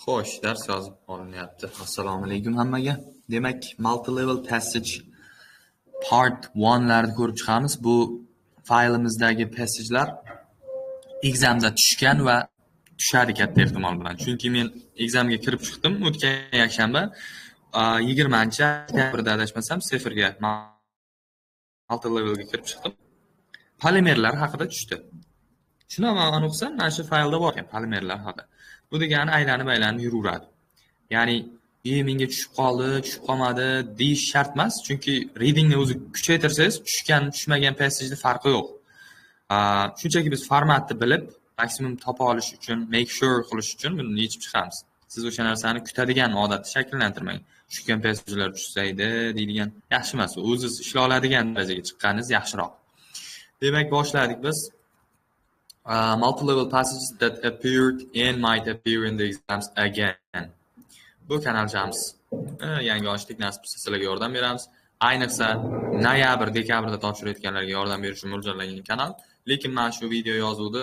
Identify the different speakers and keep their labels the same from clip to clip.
Speaker 1: Xo'sh, dars yozib olinyapti. Assalomu alaykum hammaga. Demak, multi-level passage part 1 larni ko'rib chiqamiz. Bu faylimizdagi passagelar examda tushgan va tushadi katta ehtimol bilan. Chunki men examga kirib chiqdim o'tgan yakshanba, 20-oktyabrda adashmasam, CEFRga multi-levelga kirib chiqdim. Polimerlar haqida tushdi. Shuni man o'qisam, mana shu faylda bor ekan polimerlar haqida. Bu degani aylanib-aylanib yuraveradi. Ya'ni, menga tushib qoldi, tushib qolmadi deyish shart emas, chunki readingni o'zi kuchaytirsangiz, tushgan, tushmagan passageni farqi yo'q. Shunchaki biz formatni bilib, maksimum topa olish uchun, make sure qilish uchun buni yechib chiqamiz. Siz o'sha narsani kutadigan odatni shakllantirmang. Tushgan passagelar tushsa edi deydigan yaxshi emas. O'zingiz ishlay oladigan darajaga chiqqaningiz yaxshiroq. Demak, boshladik biz. Multi-level passages that appeared and might appear in the exams again. Bu kanalchamiz. Yangi ochdik, nasib qilsa sizlarga yordam beramiz. Ayniqsa noyabr, dekabrda topshirayotganlarga yordam berishni mo'ljallangan kanal. Lekin mana shu video yozuvni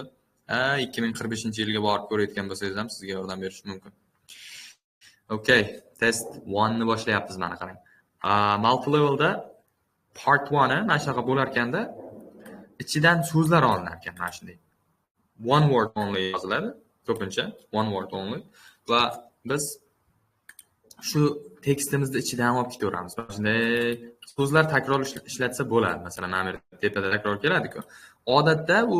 Speaker 1: 2045-yilga borib ko'rayotgan bo'lsangiz ham sizga yordam berishi mumkin. Okay, test 1 ni boshlayapmiz, mana qarang. Multi-levelda part 1 mana shunaqa bo'lar ekanda, ichidan so'zlar olinar ekan mana shunday. One word only yoziladi ko'pincha, one word only, va biz shu tekstimizni ichidan olib ketaveramiz. Mana shunday so'zlar takror ishlatsa bo'ladi. Masalan, mana bu yerda tepada takror keladi-ku. Odatda u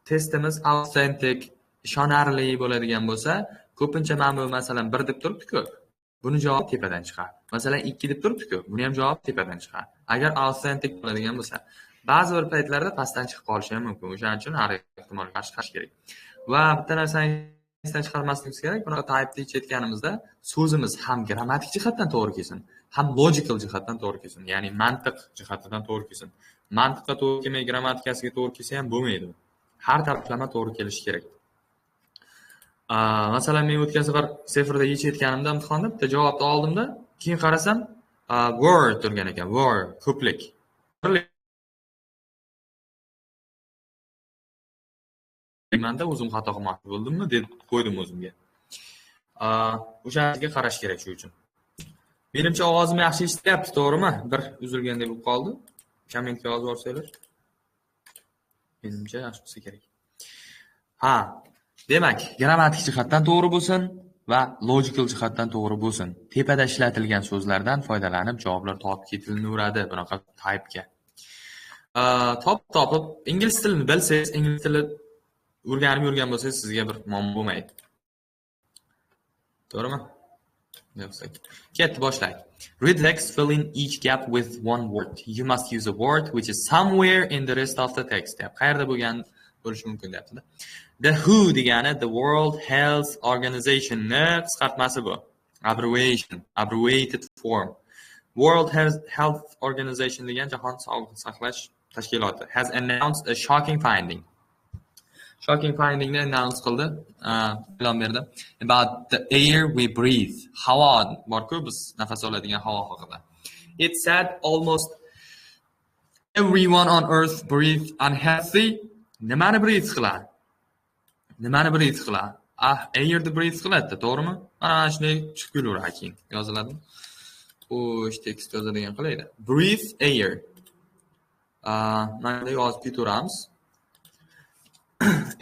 Speaker 1: testimiz authentic, ishonarli bo'ladigan bo'lsa, ko'pincha mana bu, masalan, 1 deb turibdi-ku. Buni javobi tepadan chiqadi. Masalan, 2 deb turibdi-ku, buni ham javobi tepadan chiqadi. Agar authentic bo'ladigan bo'lsa, ba'zi bir paytlarda pastdan chiqib qolishi ham mumkin. O'shaning uchun har ehtimolga qarshi qarash kerak. Va bitta narsani esdan chiqarmasligimiz kerak. Bunaqa type yechayotganimizda so'zimiz ham grammatik jihatdan to'g'ri kelsin, ham logical jihatdan to'g'ri kelsin, ya'ni mantiq jihatidan to'g'ri kelsin. Mantiqqa to'g'ri kelmay, grammatikasiga to'g'ri kelsa ham bo'lmaydi. Har taraflama to'g'ri kelishi kerak. Masalan, men o'tgan safar CEFRda yechayotganimda imtihonda bitta javobni oldimda, keyin qarasam, were turgan ekan, were ko'plik. Manda o'zim xato qilmoqchi bo'ldimmi deb qo'ydim o'zimga. O'shanga qarash kerak shu uchun. Menimcha ovozim yaxshi eshitilyapti, to'g'rimi? Bir uzilgandek bo'lib qoldi. Kommentga yozib yuborsanglar. Menimcha yaxshi bo'lsa kerak. Ha, demak, grammatik jihatdan to'g'ri bo'lsin va logical jihatdan to'g'ri bo'lsin. Tepada ishlatilgan so'zlardan foydalanib javoblar topib ketilaveradi bunaqa type-ga. Topib ingliz tilini bilsangiz, ingliz tili o'rganib yurgan bo'lsangiz, sizga bir muammo bo'lmaydi. To'g'rimi? Yo'qsak. Ketdi, boshlaylik. Read the text, fill in each gap with one word. You must use a word which is somewhere in the rest of the text. Deyapti. Qayerda bo'lgan bo'lishi mumkin deyapti-da. The WHO degani the World Health Organization ni qisqartmasi bu. Abbreviation, abbreviated form. World Health Organization degan Jahon sog'liqni saqlash tashkiloti has announced a shocking finding. Shocking findingni announce qildi, e'lon berdi. About the air we breathe. Havo bor-ku, biz nafas oladigan havo haqida. It said almost everyone on earth breathes unhealthy. Nimani breathe qiladi? Nimani breathe qiladi? Airni breathe qiladi, to'g'rimi? Mana shunday chiqib kelaveradi keyin yoziladimi? Xo'sh, tekst yozadigan qilaydi. Breathe air. Mana yozib ketaveramiz.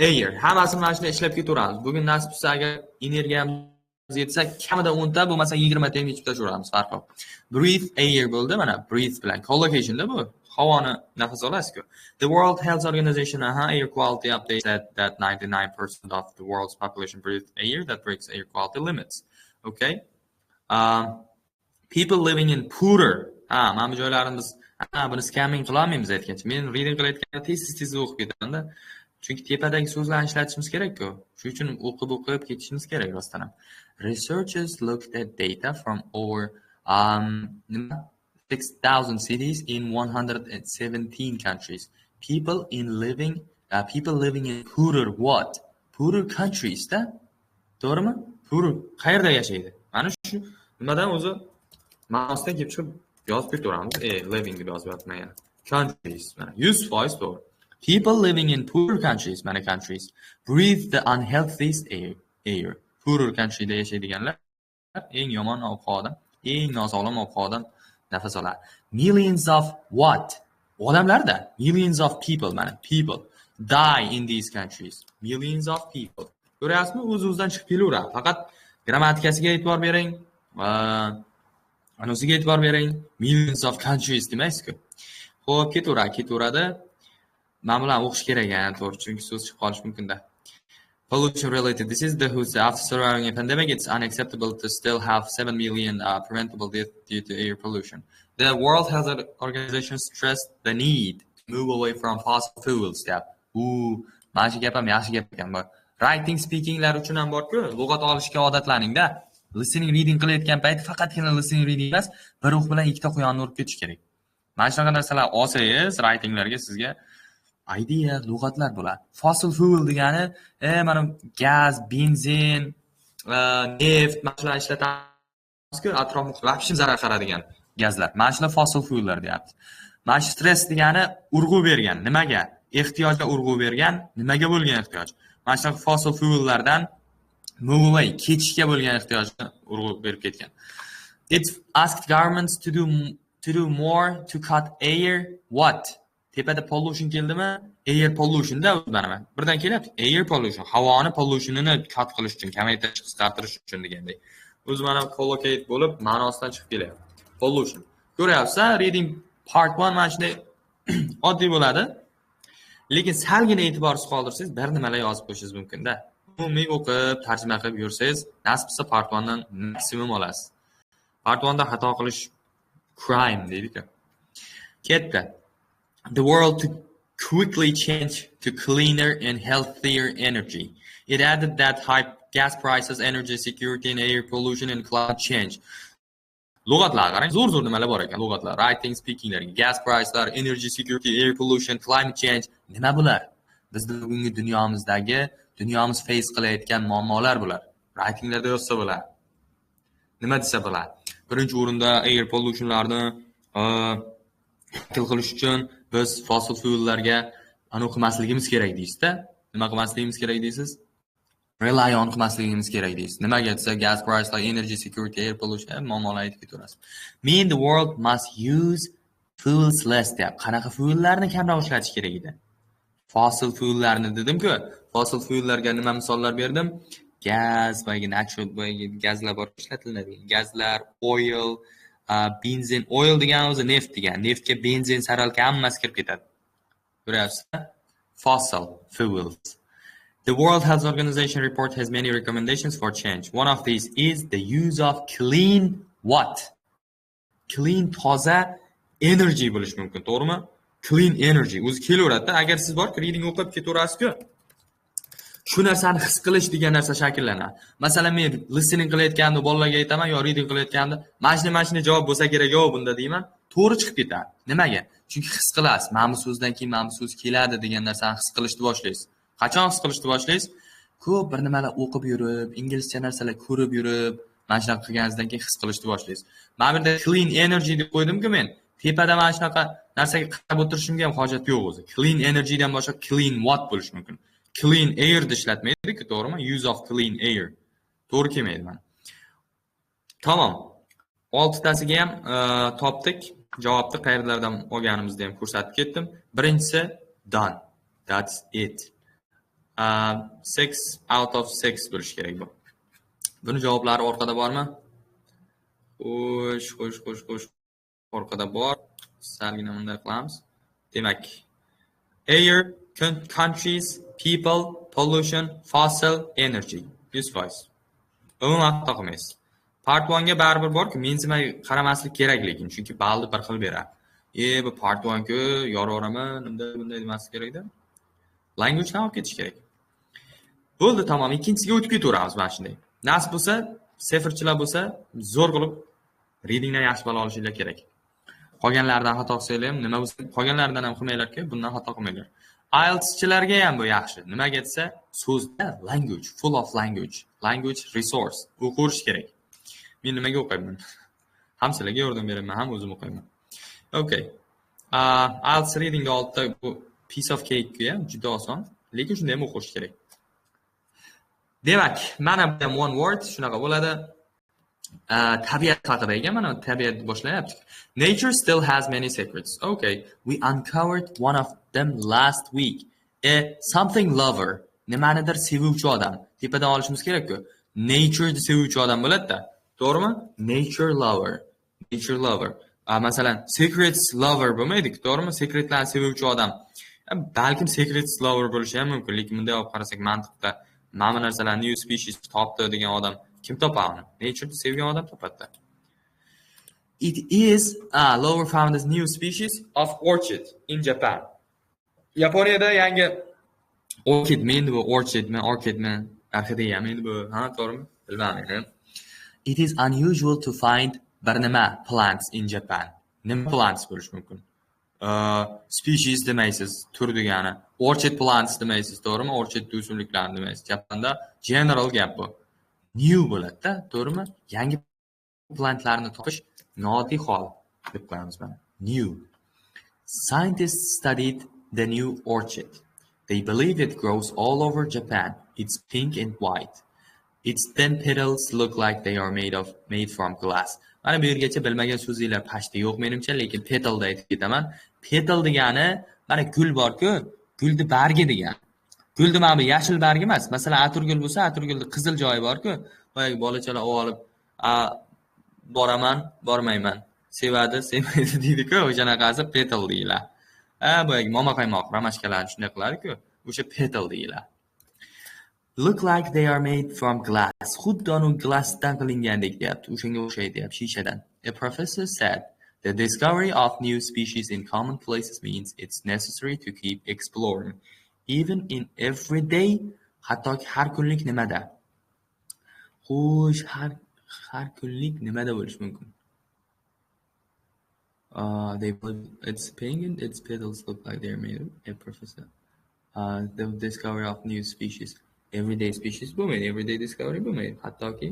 Speaker 1: Air. Hammasini mana shunday ishlab ketaveramiz. Bugun nasib qilsa, agar energiyamiz yetsa, kamida 10 ta, bo'lmasa 20 ta ham yechib tashlayveramiz, farqi yo'q. Breathe air bo'ldi, mana breathe bilan collocationda bu. Havoni nafas olasiz-ku. The World Health Organization air quality update said that 99% of the world's population breathe air that breaks air quality limits. Okay. People living in poorer. Ha, mana bu joylarimiz, ha, buni scamming qila olmaymiz aytgancha. Men reading qilayotganda tez-tez o'qib ketaman-da. Chunki tepadagi so'zlarni ishlatishimiz kerak-ku. Shuning uchun o'qib-o'qib ketishimiz kerak rostdan ham. Researchers looked at data from over 6,000 cities in 117 countries. People living in poorer what? Poorer countries da? To'g'rimi? Poorer qayerda yashaydi? Mana shu nimadan o'zi ma'nosidan kelib chiqib yozib ketaveramiz. Living deb yozib yotman yana. Countries mana 100% to'g'ri. People living in poor countries, many countries, breathe the unhealthiest air. Poorer countryda yashaydiganlar eng yomon ob-havodan, eng nosog'lom ob-havodan nafas oladi. Millions of what? Odamlarda, millions of people, mana, people die in these countries. Millions of people. Ko'ryapsizmi? O'z-o'zidan chiqib kelaveradi. Faqat grammatikasiga e'tibor bering va anusiga e'tibor bering. Millions of countries demaysiz-ku. Xo'p, ketaveradi, ketaveradi. Mana bularni o'qish kerak, ha, to'g'ri, chunki so'z chiqib qolishi mumkin-da. Pollution related disease, the WHO, after surviving a pandemic, it's unacceptable to still have 7 million preventable deaths due to air pollution. The World Health Organization stressed the need to move away from fossil fuels deyapti. U mana shu gap ham yaxshi gap ekan bu. Writing, speakinglar uchun ham bor-ku, lug'at olishga odatlaningda. Listening, reading qilayotgan payt faqatgina listening, reading emas, bir o'q bilan ikkita quyonni urib ketish kerak. Mana shunaqa narsalar olsangiz, writinglarga sizga idea, lug'atlar bo'ladi. Fossil fuel degani, mana gaz, benzin, neft, mana shularni ishlatamiz-ku, atrof muhitga вообще zarar qiladigan gazlar. Mana shular fossil fuellar deyapti. Mana shu stress degani urg'u bergan. Nimaga? Ehtiyojga urg'u bergan. Nimaga bo'lgan ehtiyoj? Mana shunaqa fossil fuellardan move away, ketishga bo'lgan ehtiyojni urg'u berib ketgan. It asked governments to do more to cut air what? Tepada pollution keldimi? Air pollution-da mana. Birdan kelyapti. Air pollution, havoni pollutionini cut qilish uchun, kamaytirish, qisqartirish uchun degandek. O'zi mana collocate bo'lib ma'nosidan chiqib kelyapti. Pollution. Ko'ryapsiz, reading part 1 mana shunday oddiy bo'ladi. Lekin salgina e'tiborsiz qoldirsangiz, bir nimalar yozib qo'yishingiz mumkin-da. Umumiy o'qib, tarjima qilib yursangiz, nasib qilsa part 1 dan maksimum olasiz. Part 1 da xato qilish crime deydi-ku. Ketdi. The world to quickly change to cleaner and healthier energy. It added that high gas prices, energy security and air pollution and climate change. Lug'atlarga qarang, zo'r zo'r nimalar bor ekan lug'atlar. Writing, speakinglarga gas pricelar, energy security, air pollution, climate change nima bular? Bizni bugungi dunyomizdagi, dunyomiz face qilayotgan muammolar bular. Writinglarda yozsa bo'ladi. Nima desa bo'ladi? Birinchi o'rinda air pollutionlarni qilish uchun biz fossil fuellarga anavi qilmasligimiz kerak deysizda. Nima qilmasligimiz kerak deysiz? Rely on qilmasligimiz kerak deysiz. Nimaga desa, gas price, energy security, air pollution muammolar aytib ketaverasiz. Mean the world must use fuels less deyapti. Qanaqa fuellarni kamroq ishlatish kerak edi? Fossil fuellarni dedim-ku. Fossil fuellarga nima misollar berdim? Gaz, boyagi natural, boyagi gazlar bor ishlatiladigan gazlar, oil, benzin, oil degani o'zi neft degani. Neftga benzin, saralka hammasi kirib ketadi. Ko'ryapsizmi? Fossil fuels. The World Health Organization report has many recommendations for change. One of these is the use of clean what? Clean, toza energy bo'lishi mumkin, to'g'rimi? Clean energy o'zi kelaveradida. Agar siz bor reading o'qib ketaverasiz-ku, shu narsani his qilish degan narsa shakllanadi. Masalan, men listening qilayotganimda bolalarga aytaman yo reading qilayotganimda, mana shuni javob bo'lsa kerak, yo'q bunda deyman, to'g'ri chiqib ketadi. Nimaga? Chunki his qilasiz, mana bu so'zdan keyin mana bu so'z keladi degan narsani his qilishni boshlaysiz. Qachon his qilishni boshlaysiz? Ko'p bir nimalar o'qib yurib, inglizcha narsalar ko'rib yurib, mana shunaqa qilganingizdan keyin his qilishni boshlaysiz. Mana bu yerda clean energy deb qo'ydimku men. Tepada mana shunaqa narsaga qarab o'tirishimga ham hojat yo'q o'zi. Clean energydan boshqa clean what bo'lishi mumkin. Clean air ishlatmaydi-ku, to'g'rimi? Use of clean air. To'g'ri kelmaydi mana. Tamom. Oltitasiga ham topdik. Javobni qayerlardan olganimizni ham ko'rsatib ketdim. Birinchisi done. That's it. 6 out of 6 bo'lishi kerak bu. Buni javoblari orqada bormi? Xo'sh, xo'sh, xo'sh, xo'sh. Orqada bor. Salgina bunday qilamiz. Demak, air, countries, people, pollution, fossil, energy. 100%. Umuman xato qilmaysiz. Part 1 ga baribir borku, mensimay qaramaslik kerak lekin, chunki ballni bir xil beradi. E, bu part 1 ku yoraveraman, unday bunday demaslik kerakda. Language'dan olib ketish kerak. Bo'ldi, tamom. Ikkinchisiga o'tib ketaveramiz mana shunday. Nasib bo'lsa, CEFRchilar bo'lsa, zo'r qilib readingdan yaxshi ball olishinglar kerak. Qolganlaridan xato qilsanglar ham nima bo'lsa, qolganlaridan ham qilmanglar-ku, bundan xato qilmanglar. IELTSchilarga ham bu yaxshi. Nimaga desa, so'zda language, full of language, language resource. O'qiverish kerak. Men nimaga o'qiyman? Ham sizlarga yordam beraman, ham o'zim o'qiyman. Okay. IELTS readingda oltita, bu piece of cake, juda oson, lekin shunda ham o'qish kerak. Demak, mana bu ham one word shunaqa bo'ladi. Tabiat haqida ekan, mana tabiat boshlayapti. Nature still has many secrets. Okay, we uncovered one of them last week. A something lover. Nimanidir sevuvchi odam. Tepadan olishimiz kerak-ku. Nature'ni sevuvchi odam bo'ladi-da. To'g'rimi? Nature lover. Nature lover. Masalan, secrets lover bo'lmaydi, to'g'rimi? Secretlarni sevuvchi odam. Balkim secrets lover bo'lishi ham mumkin, lekin bunday olib qarasak mantiqda mana bu narsalarni, new species topdi degan odam kim topadi uni? Nature'ni sevgan odam topadi. It is a lover found this new species of orchid in Japan. Yaponiyada yangi orchidmi endi bu, orchidmi, orchidmi, orxideyami endi bu, ha, to'g'rimi? Bilmadim. It is unusual to find bir nima plants in Japan. Nima plants bo'lishi mumkin? Species demaysiz, tur degani. Orchid plants demaysiz, to'g'rimi? Orchid o'simliklarni demaysiz. Japonda general gap bu. New bo'ladi-da, to'g'rimi? Yangi plantlarni topish noodatiy hol deb qo'yamiz mana. New. Scientists studied the new orchid. They believe it grows all over Japan. It's pink and white. Its thin petals look like they are made from glass. Mana bu yergacha bilmagan so'zinglar pashta yo'q menimcha, lekin petalda aytib ketaman. Petal degani mana gul bor-ku, gulni bargi degani. Gulni mana bu yashil bargi emas. Masalan, atirgul bo'lsa, atirgulni qizil joyi bor-ku. Boyagi bolachalar olib, boraman, bormayman. Sevadi, sevmaydi deydi-ku, o'shanaqasi petal deyiladi. Ha, boyagi momaqaymoq, romashkalarni shunday qiladi-ku, o'sha petal deyiladi. Look like they are made from glass. Xuddi anu glassdan qilingandek deyapti. O'shanga o'xshaydi deyapti, shishadan. A professor said the discovery of new species in common places means it's necessary to keep exploring. Even in everyday, hattoki har kunlik nimada? Xo'sh, har kunlik nimada bo'lishi mumkin? They put its pink and its petals look like they're made of a professor. The discovery of new species. Everyday species bo'lmaydi, everyday discovery bo'lmaydi. Hattoki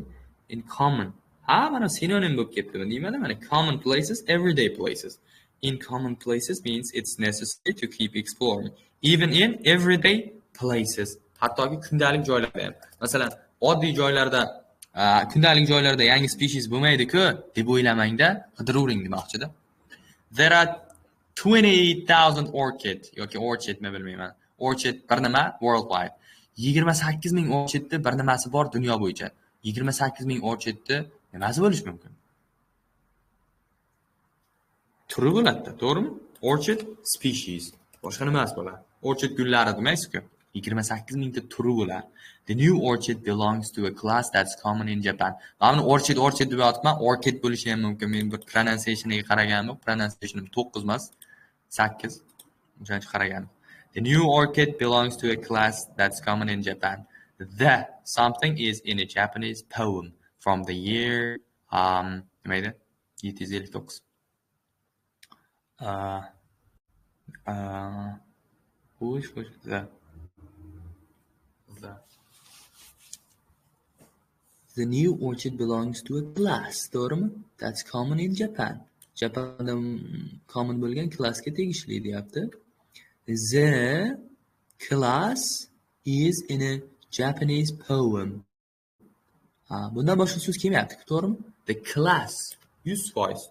Speaker 1: in common. Ha, mana sinonim bo'lib ketdimi deyman, mana common places, everyday places. In common places means it's necessary to keep exploring. Even in everyday places. Hattoki kundalik joylarda ham. Masalan, oddiy joylarda, kundalik joylarda yangi species bo'lmaydi-ku deb o'ylamangda, qidiravering demoqchida. There are 28,000 orchid yoki orchidmi bilmayman. Orchid bir nima worldwide. 28 ming orchidni bir nimasi bor dunyo bo'yicha. 28 ming orchidni nimasi bo'lishi mumkin? Turi bo'ladi-da, to'g'rimi? Orchid species. Boshqa nimasi bo'ladi? Orchid gullari demaysiz-ku. 28 mingta turi bo'ladi. The new orchid belongs to a class that's common in Japan. Mana buni orchid, orchid deb yotibman, orchid bo'lishi ham mumkin. Men bir pronunciationiga qaraganim yo'q. Pronunciationim 9 emas, 8. O'shaning uchun qaraganim. The new orchid belongs to a class that's common in Japan. The something is in a Japanese poem from the year nima edi? 759. Xo'sh, xo'sh, the. The new orchid belongs to a class, to'g'rimi? That's common in Japan. Japonda common bo'lgan klassga tegishli deyapti. The class is in a Japanese poem. Ha, bundan boshqa so'z kelmayapti, to'g'rimi? The class 100%.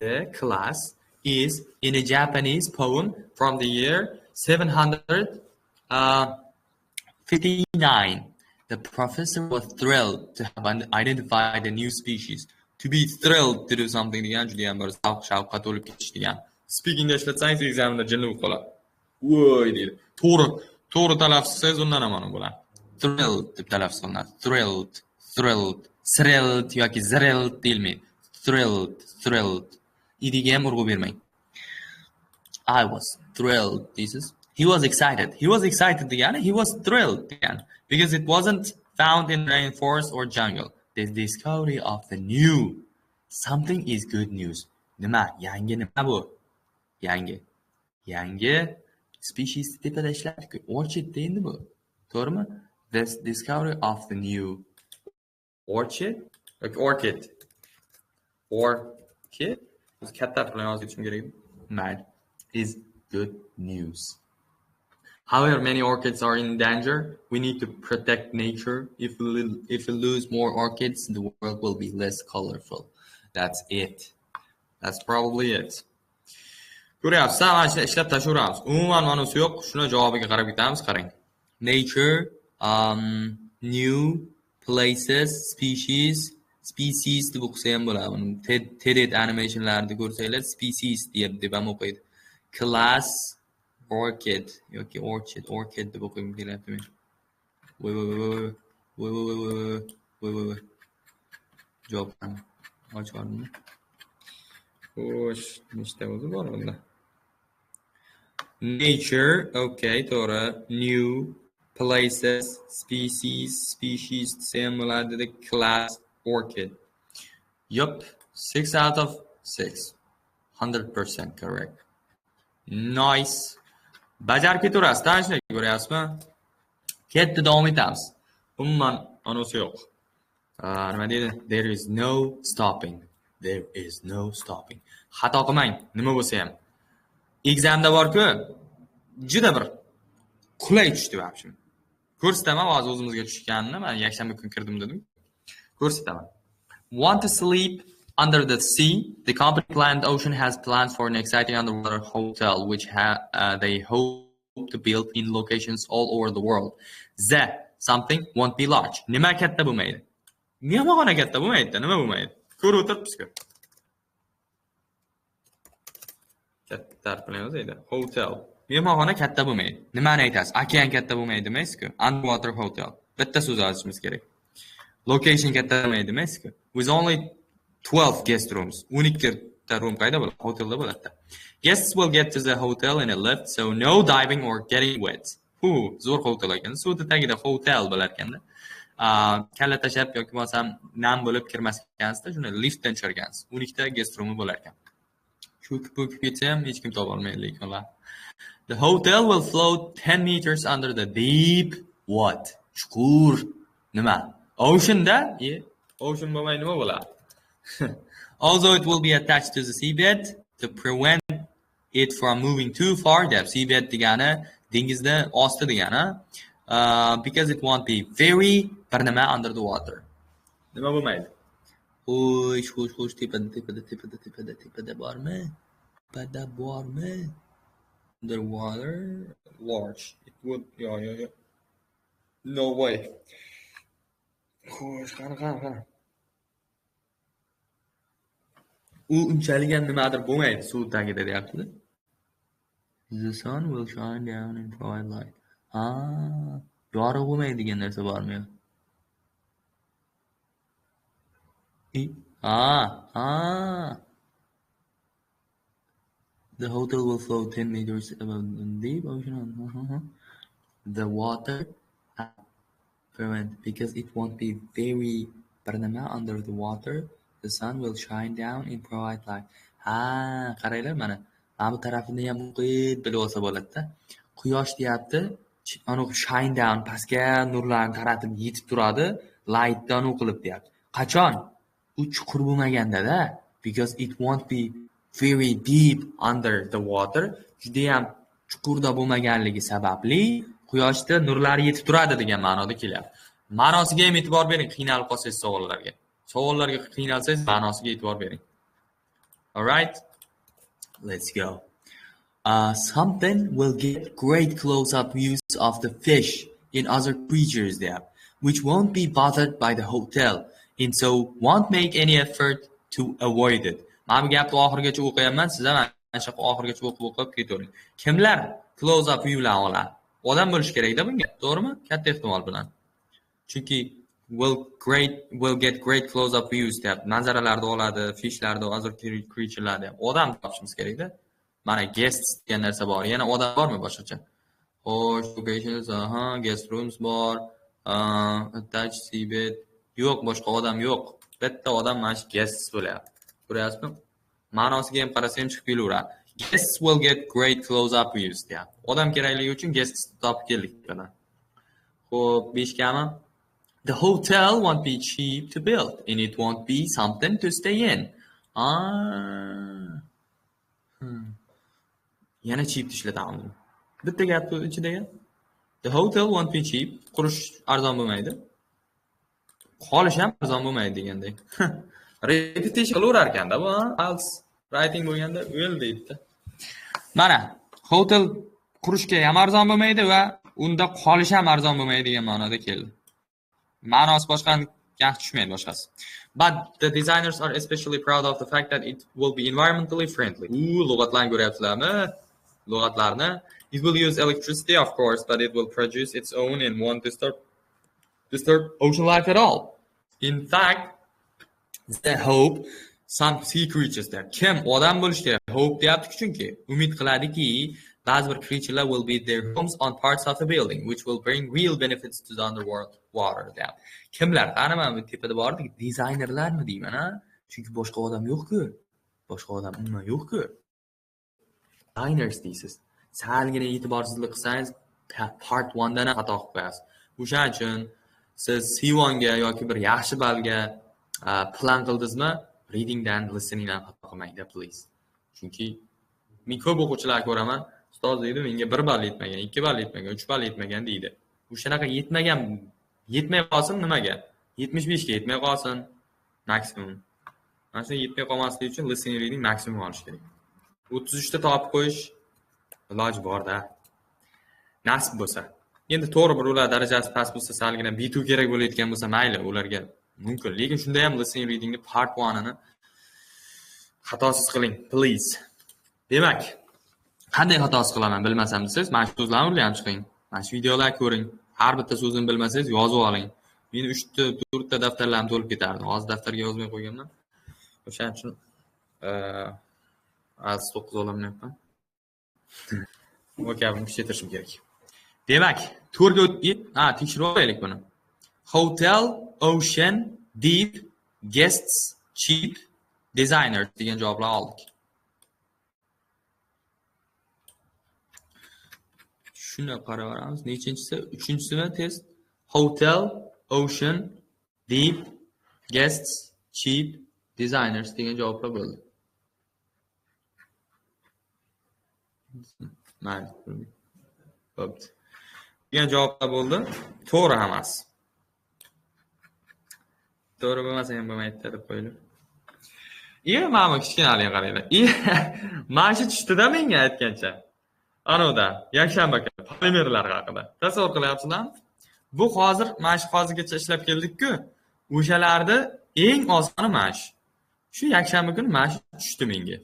Speaker 1: The class is in a Japanese poem from the year 759. The professor was thrilled to have identified a new species. To be thrilled to do something degan juda ham bir zavq shavqqa to'lib ketish degan. Speakingda ishlatsangiz examda jinni bo'lib qoladi. Voy deydi. To'g'ri, to'g'ri talaffuz qilsangiz undan ham mana bo'ladi. Thrilled deb talaffuz qilinadi. Thrilled, thrilled, thrilled yoki thrilled deyilmaydi. Thrilled, thrilled. Idiga ham urg'u bermang. I was thrilled deysiz. He was excited. He was excited degani he was thrilled degani. Because it wasn't found in rainforest or jungle. The discovery of the new something is good news. Nima? Yangi nima bu? Yangi. Yangi species tepada ishlatdik. Orchid endi bu. To'g'rimi? This discovery of the new orchid, yoki orchid. Orchid. Biz katta harf bilan yozib ketishim kerak. Mayli. Is good news. However, many orchids are in danger. We need to protect nature. If we lose more orchids, the world will be less colorful. That's it. That's probably it. Ko'ryapsiz, mana shuni ishlab tashlayveramiz. Umuman ma'nosi yo'q. Shuni javobiga qarab ketamiz, qarang. Nature, new places, species, species deb o'qisa ham bo'ladi. Buni TED animationlarida ko'rsanglar, species deb ham o'qiydi. Class, orchid yoki orchid, orchid deb o'qigim kelyapti men. Voy voy voy voy voy voy voy voy voy voy. Javob ochib yubordimmi? Xo'sh, nechta o'zi bor bunda? Nature, okay, to'g'ri. New places, species, species desa ham bo'ladi dedik. Class, orchid. Yup, 6 out of 6. 100% correct. Nice. Bajarib ketaverasiz, shunday ko'ryapsizmi? Ketdi, davom etamiz. Umuman anonsi yo'q. Nima deydi? There is no stopping. There is no stopping. Xato qilmang, nima bo'lsa ham. Examda bor-ku, juda bir qulay tushdi вообще. Ko'rsataman hozir o'zimizga tushganini. Men yakshanba kuni kirdim dedim. Ko'rsataman. Want to sleep under the sea? The company Planet Ocean has plans for an exciting underwater hotel, which they hope to build in locations all over the world. The something won't be large. Nima katta bo'lmaydi? Mehmonxona katta bo'lmaydi, nima bo'lmaydi? Ko'rib o'tiribmiz-ku. Katta harf bilan yozaydi. Hotel. Mehmonxona katta bo'lmaydi. Nimani aytasiz? Okean katta bo'lmaydi demaysiz-ku. Underwater hotel. Bitta so'z yozishimiz kerak. Location katta bo'lmaydi demaysiz-ku. With only 12 guest rooms. 12 ta room qayda bo'ladi? Hotelda bo'ladi. Guests will get to the hotel in a lift, so no diving or getting wet. Hu, zo'r hotel ekan. Suvni tagida hotel bo'lar ekanda. Kalla tashlab yoki bo'lmasam nam bo'lib kirmas ekansizda, shuni liftdan tushar ekansiz. 12 ta guest roomi bo'lar ekan. Cho'kib ketsa ham hech kim topa olmaydi lekin ular. The hotel will float 10 meters under the deep what? Chuqur nima? Ocean-da? Ocean bo'lmay nima bo'ladi? Although it will be attached to the seabed to prevent it from moving too far. Deb seabed degani dengizda osti degani. Because it won't be very bir nima under the water. Nima bo'lmaydi? Xo'sh, xo'sh, xo'sh, tepada, tepada, tepada, tepada, tepada bormi? Tepada bormi? Underwater large. It would, yeah, yeah, yeah. No way. Xo'sh, qani, qani, qani. U unchalik ham nimadir bo'lmaydi suv tagida deyapti. The sun will shine down and provide light. Ha, yorug' bo'lmaydi degan narsa bormi? Ha, ha. The hotel will float 10 meters above the deep ocean. The water prevent because it won't be very bir nima under the water. The sun will shine down and provide light. Ha, qaranglar mana. Mana bu tarafini ham o'qib bilib olsa bo'ladi-da. Quyosh deyapti, anu shine down pastga nurlarni taratib yetib turadi, lightdan o'qilib deyapti. Qachon? U chuqur bo'lmaganda-da, because it won't be very deep under the water. Juda ham chuqurda bo'lmaganligi sababli quyoshda nurlari yetib turadi degan ma'noda kelyapti. Ma'nosiga ham e'tibor bering, qiynalib qolsangiz savollarga. Savollarga qiynalsangiz ma'nosiga e'tibor bering. All right? Let's go. Something will get great close-up views of the fish and other creatures there, which won't be bothered by the hotel and so won't make any effort to avoid it. Mana bu gapni oxirigacha o'qiyapman, siz ham mana shu oxirigacha o'qib ketavering. Kimlar close-up viewlarni oladi? Odam bo'lishi kerakda bunga, to'g'rimi? Katta ehtimol bilan. Chunki will get great close-up views deyapti. Manzaralarni oladi, fishlarni, other creature'larni ham. Odam topishimiz kerakda. Mana guests degan narsa bor. Yana odam bormi boshqacha? Xo'sh, locations, aha, guest rooms bor, attached seabed. Yo'q, boshqa odam yo'q. Bitta odam mana shu guests bo'lyapti. Ko'ryapsizmi? Ma'nosiga ham qarasa ham chiqib kelaveradi. Guests will get great close-up views deyapti. Odam kerakligi uchun guests topib keldik mana. Xo'p, 5 gami? The hotel won't be cheap to build and it won't be something to stay in. Ah. Yana cheap ishlatamiz. Bitta gap ichidagi. The hotel won't be cheap. Qurish arzon bo'lmaydi. Qolish ham arzon bo'lmaydi degandek. Repetition qilaverar ekanda bu, IELTS writing bo'lganda o'l deydi. Mana, hotel qurishga ham arzon bo'lmaydi va unda qolish ham arzon bo'lmaydi degan ma'noda keldi. Ma'nosi boshqa, yaxshi tushmaydi boshqasi. But the designers are especially proud of the fact that it will be environmentally friendly. Lug'atlarni ko'ryapsizlarmi? Lug'atlarni. It will use electricity, of course, but it will produce its own and won't disturb ocean life at all. In fact, they hope some sea creatures there. Kim odam bo'lish kerak? Hope deyapti chunki umid qiladiki, ba'zi bir creaturelar will build their homes on parts of the building, which will bring real benefits to the underworld water deyapti. Kimlar? Qani mana bu tepada bordik, dizaynerlarmi deyman, ha? Chunki boshqa odam yo'q-ku. Boshqa odam umuman yo'q-ku. Designers deysiz. Salgina e'tiborsizlik qilsangiz, part 1 dan ham xato qilib qo'yasiz. O'shaning uchun siz C1 ga yoki bir yaxshi ballga plan qildingizmi, readingdan, listeningdan xato qilmangda, please. Chunki men ko'p o'quvchilar ko'raman, ustoz deydi, menga 1 ball yetmagan, 2 ball yetmagan, 3 ball yetmagan deydi. O'shanaqa yetmagan, yetmay qolsin nimaga? 75 ga yetmay qolsin maksimum. Mana shuni yetmay qolmasligi uchun listening, reading maksimum olish kerak. 33 ta topib qo'yish iloji bor-da. Nasib bo'lsa. Endi to'g'ri, bir ular darajasi past bo'lsa, salgina B2 kerak bo'layotgan bo'lsa, mayli, ularga mumkin. Lekin shunda ham listening, readingni part 1-ini xatosiz qiling, please. Demak, qanday xatosiz qilaman bilmasam desangiz, mana shu so'zlarni o'rganib chiqing. Mana shu videolar ko'ring. Har bitta so'zini bilmasangiz yozib oling. Meni 3 ta, 4 ta daftarlarim to'lib ketardi. Hozir daftarga yozmay qo'yganman. O'shaning uchun IELTS 9 ololmayapman. Vocabini kuchaytirishim kerak. Demak, to'rga o'tib, ha, tekshirib olaylik buni. Hotel, ocean, deep, guests, cheap, designer degan javoblar oldik. Shuni qaraveramiz. Nechinchisi? Uchinchisimi test? Hotel, ocean, deep, guests, cheap, designers degan javoblar bo'ldi. Mayli. Bo'pti. Degan javoblar bo'ldi. To'g'ri hammasi. To'g'ri bo'lmasa ham bo'lmaydi deb qo'ydim. Mana bu kichkinalikni qaranglar. Mana shu tushdida menga aytgancha. Anavda, yakshanba kuni polimerlar haqida. Tasavvur qilyapsizlarmi? Bu hozir mana shu hozirgacha ishlab keldik-ku. O'shalarni eng osoni mana shu. Shu yakshanba kuni mana shu tushdi menga.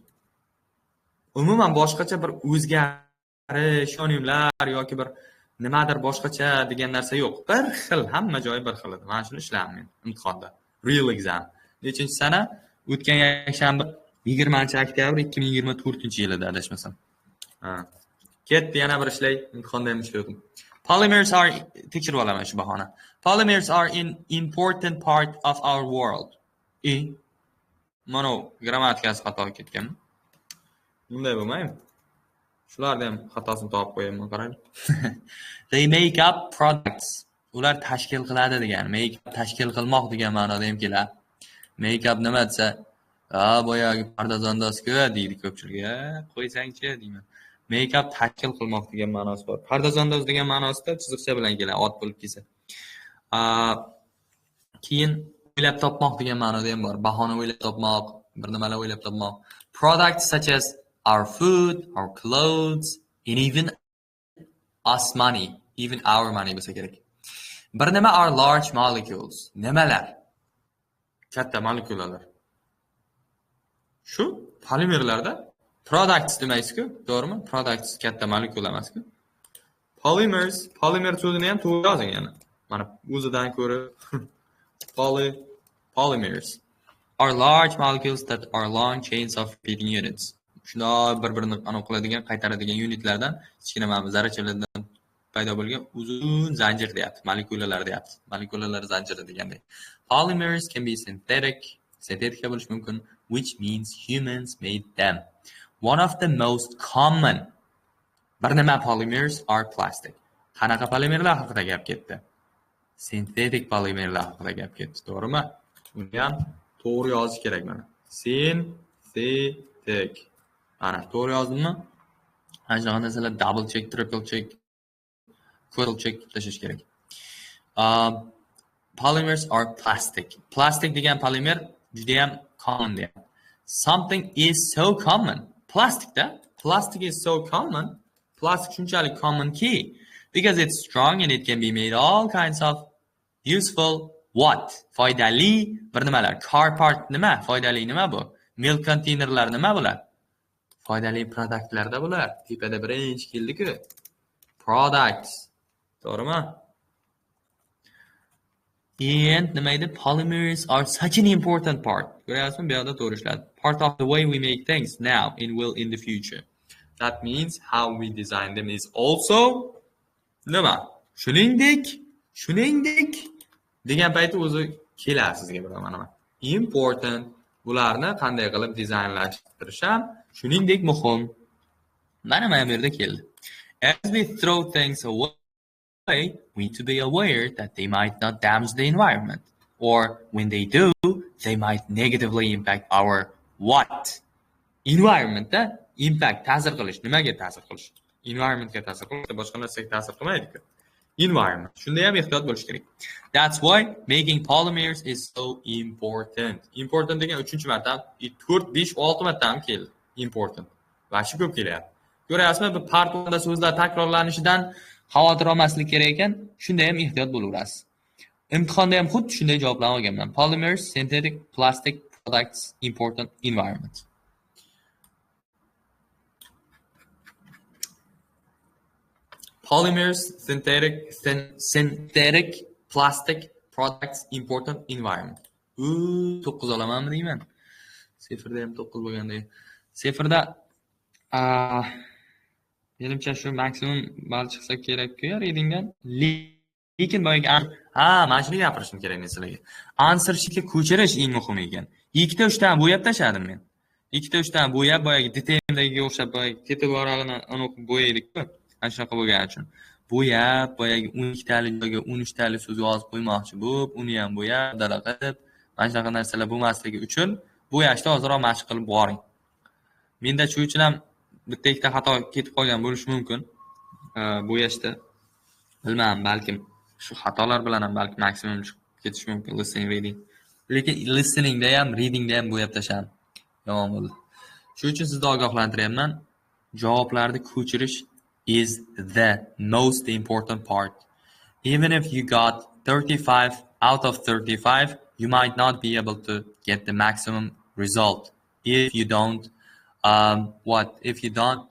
Speaker 1: Umuman boshqacha bir o'zgarish, sinonimlar yoki bir nimadir boshqacha degan narsa yo'q. Bir xil, hamma joyi bir xil edi. Mana shuni ishladim men imtihonda. Real exam. Nechinchi sana? O'tgan yakshanba 20-oktyabr 2024-yilida adashmasam. Ha. Ketdi yana bir ishlay, imtihonda ham ishladim. Polymers are tekshirib olaman shu bahona. Polymers are an important part of our world. Mana grammatikasi xato ketganmi? Bunday bo'lmaymi? Shularni ham xatosini topib qo'yaman, qarang. They make up products. Ular tashkil qiladi degan, make up tashkil qilmoq degan ma'noda ham keladi. Make up nima desa, "A, boyagi pardozandozku" deydi ko'pchilik. Qo'ysangchi deyman. Make up tashkil qilmoq degan ma'nosi bor. Pardozandoz degan ma'nosida chiziqcha bilan keladi, ot bo'lib kelsa. Keyin o'ylab topmoq degan ma'noda ham bor. Bahona o'ylab topmoq, bir nimalar o'ylab topmoq. Products such as our food, our clothes, and even us money, even our money bo'lsa kerak. Bir nima are large molecules. Nimalar? Katta molekulalar. Shu polimerlarda products demaysiz-ku, to'g'rimi? Products katta molekula emas-ku. Polymers, polymer so'zini ham to'g'ri yozing yana. Mana o'zidan ko'rib polymers are large molecules that are long chains of repeating units. Shunday bir-birini aniq qiladigan, qaytaradigan unitlardan, kichkina mana bu zarrachalardan paydo bo'lgan uzun zanjir deyapti, molekulalar deyapti. Molekulalar zanjiri degandek. Polymers can be synthetic, sintetika bo'lishi mumkin, which means humans made them. One of the most common bir nima polymers are plastic. Qanaqa polimerlar haqida gap ketdi? Sintetik polimerlar haqida gap ketdi, to'g'rimi? Uni ham to'g'ri yozish kerak mana. Sintetik. Mana to'g'ri yozdimmi? Mana shunaqa narsalar double check, triple check, quadruple check tashlash kerak. Polymers are plastic. Plastic degan polimer juda ham common deyapti. Something is so common. Plastikda, plastic is so common. Plastic shunchalik commonki, because it's strong and it can be made all kinds of useful what? Foydali bir nimalar. Car part nima? Foydali nima bu? Milk containerlar nima bular? Foydali produktlarda bular. Tepada birinchi keldi-ku. Products. To'g'rimi? And nima edi? Polymers are such an important part. Ko'ryapsizmi? Bu yoqda to'g'ri ishladi. Part of the way we make things now and will in the future. That means how we design them is also nima? Shuningdek degan payti o'zi keladi sizga bir nima. Important. Bularni qanday qilib dizaynlashtirish ham shuningdek muhim. Mana bu yerda keldi. As we throw things away, we need to be aware that they might not damage the environment, or when they do, they might negatively impact our what? Environment-da impact, ta'sir qilish. Nimaga ta'sir qilish? Environmentga ta'sir qilish, boshqa narsaga ta'sir qilmaydi-ku. Environment. Shunda ham ehtiyot bo'lish kerak. That's why making polymers is so important. Important degan 3-marta, 4, 5, 6 marta ham keldi. Important. Va shu ko'p kelyapti. Ko'ryapsizmi, bu part 1da so'zlar takrorlanishidan xavotir olmaslik kerak ekan, shunda ham ehtiyot bo'laverasiz. Imtihonda ham xuddi shunday javoblarni olganman. Polymers, synthetic, plastic products, important environment. Polymers, synthetic, plastic products, important environment. 9 olamanmi deyman. Sefirda ham 9 bo'lganda. Sefirda menimcha shu maksimum ball chiqsa kerak-ku readingdan. Lekin boyagi mana shuni gapirishim kerak men sizlarga. Answer sheetga ko'chirish eng muhimi ekan. 2ta 3 ta bo'yab tashladim men. 2ta 3 ta bo'yab boyagi DTMdagiga o'xshab boyagi ketib varag'ini uni bo'yaydik-ku. Mana shunaqa bo'lgani uchun bo'yab boyagi 12 tali joyga 13 tali so'z yozib qo'ymoqchi bo'lib, uni ham bo'yab, dala qilib, mana shunaqa narsalar bo'lmasligi uchun bo'yashni ozroq mashq qilib boring. Menda shu uchun ham bitta ikkita xato ketib qolgan bo'lishi mumkin. Bo'yashda bilmadim, balkim shu xatolar bilan ham balki maksimum chiqib ketishi mumkin listening, reading. Lekin listeningda ham, readingda ham bo'yab tashladim. Yomon bo'ldi. Shu uchun sizni ogohlantiryapman. Javoblarni ko'chirish is the most important part. Even if you got 35 out of 35, you might not be able to get the maximum result if you don't if you don't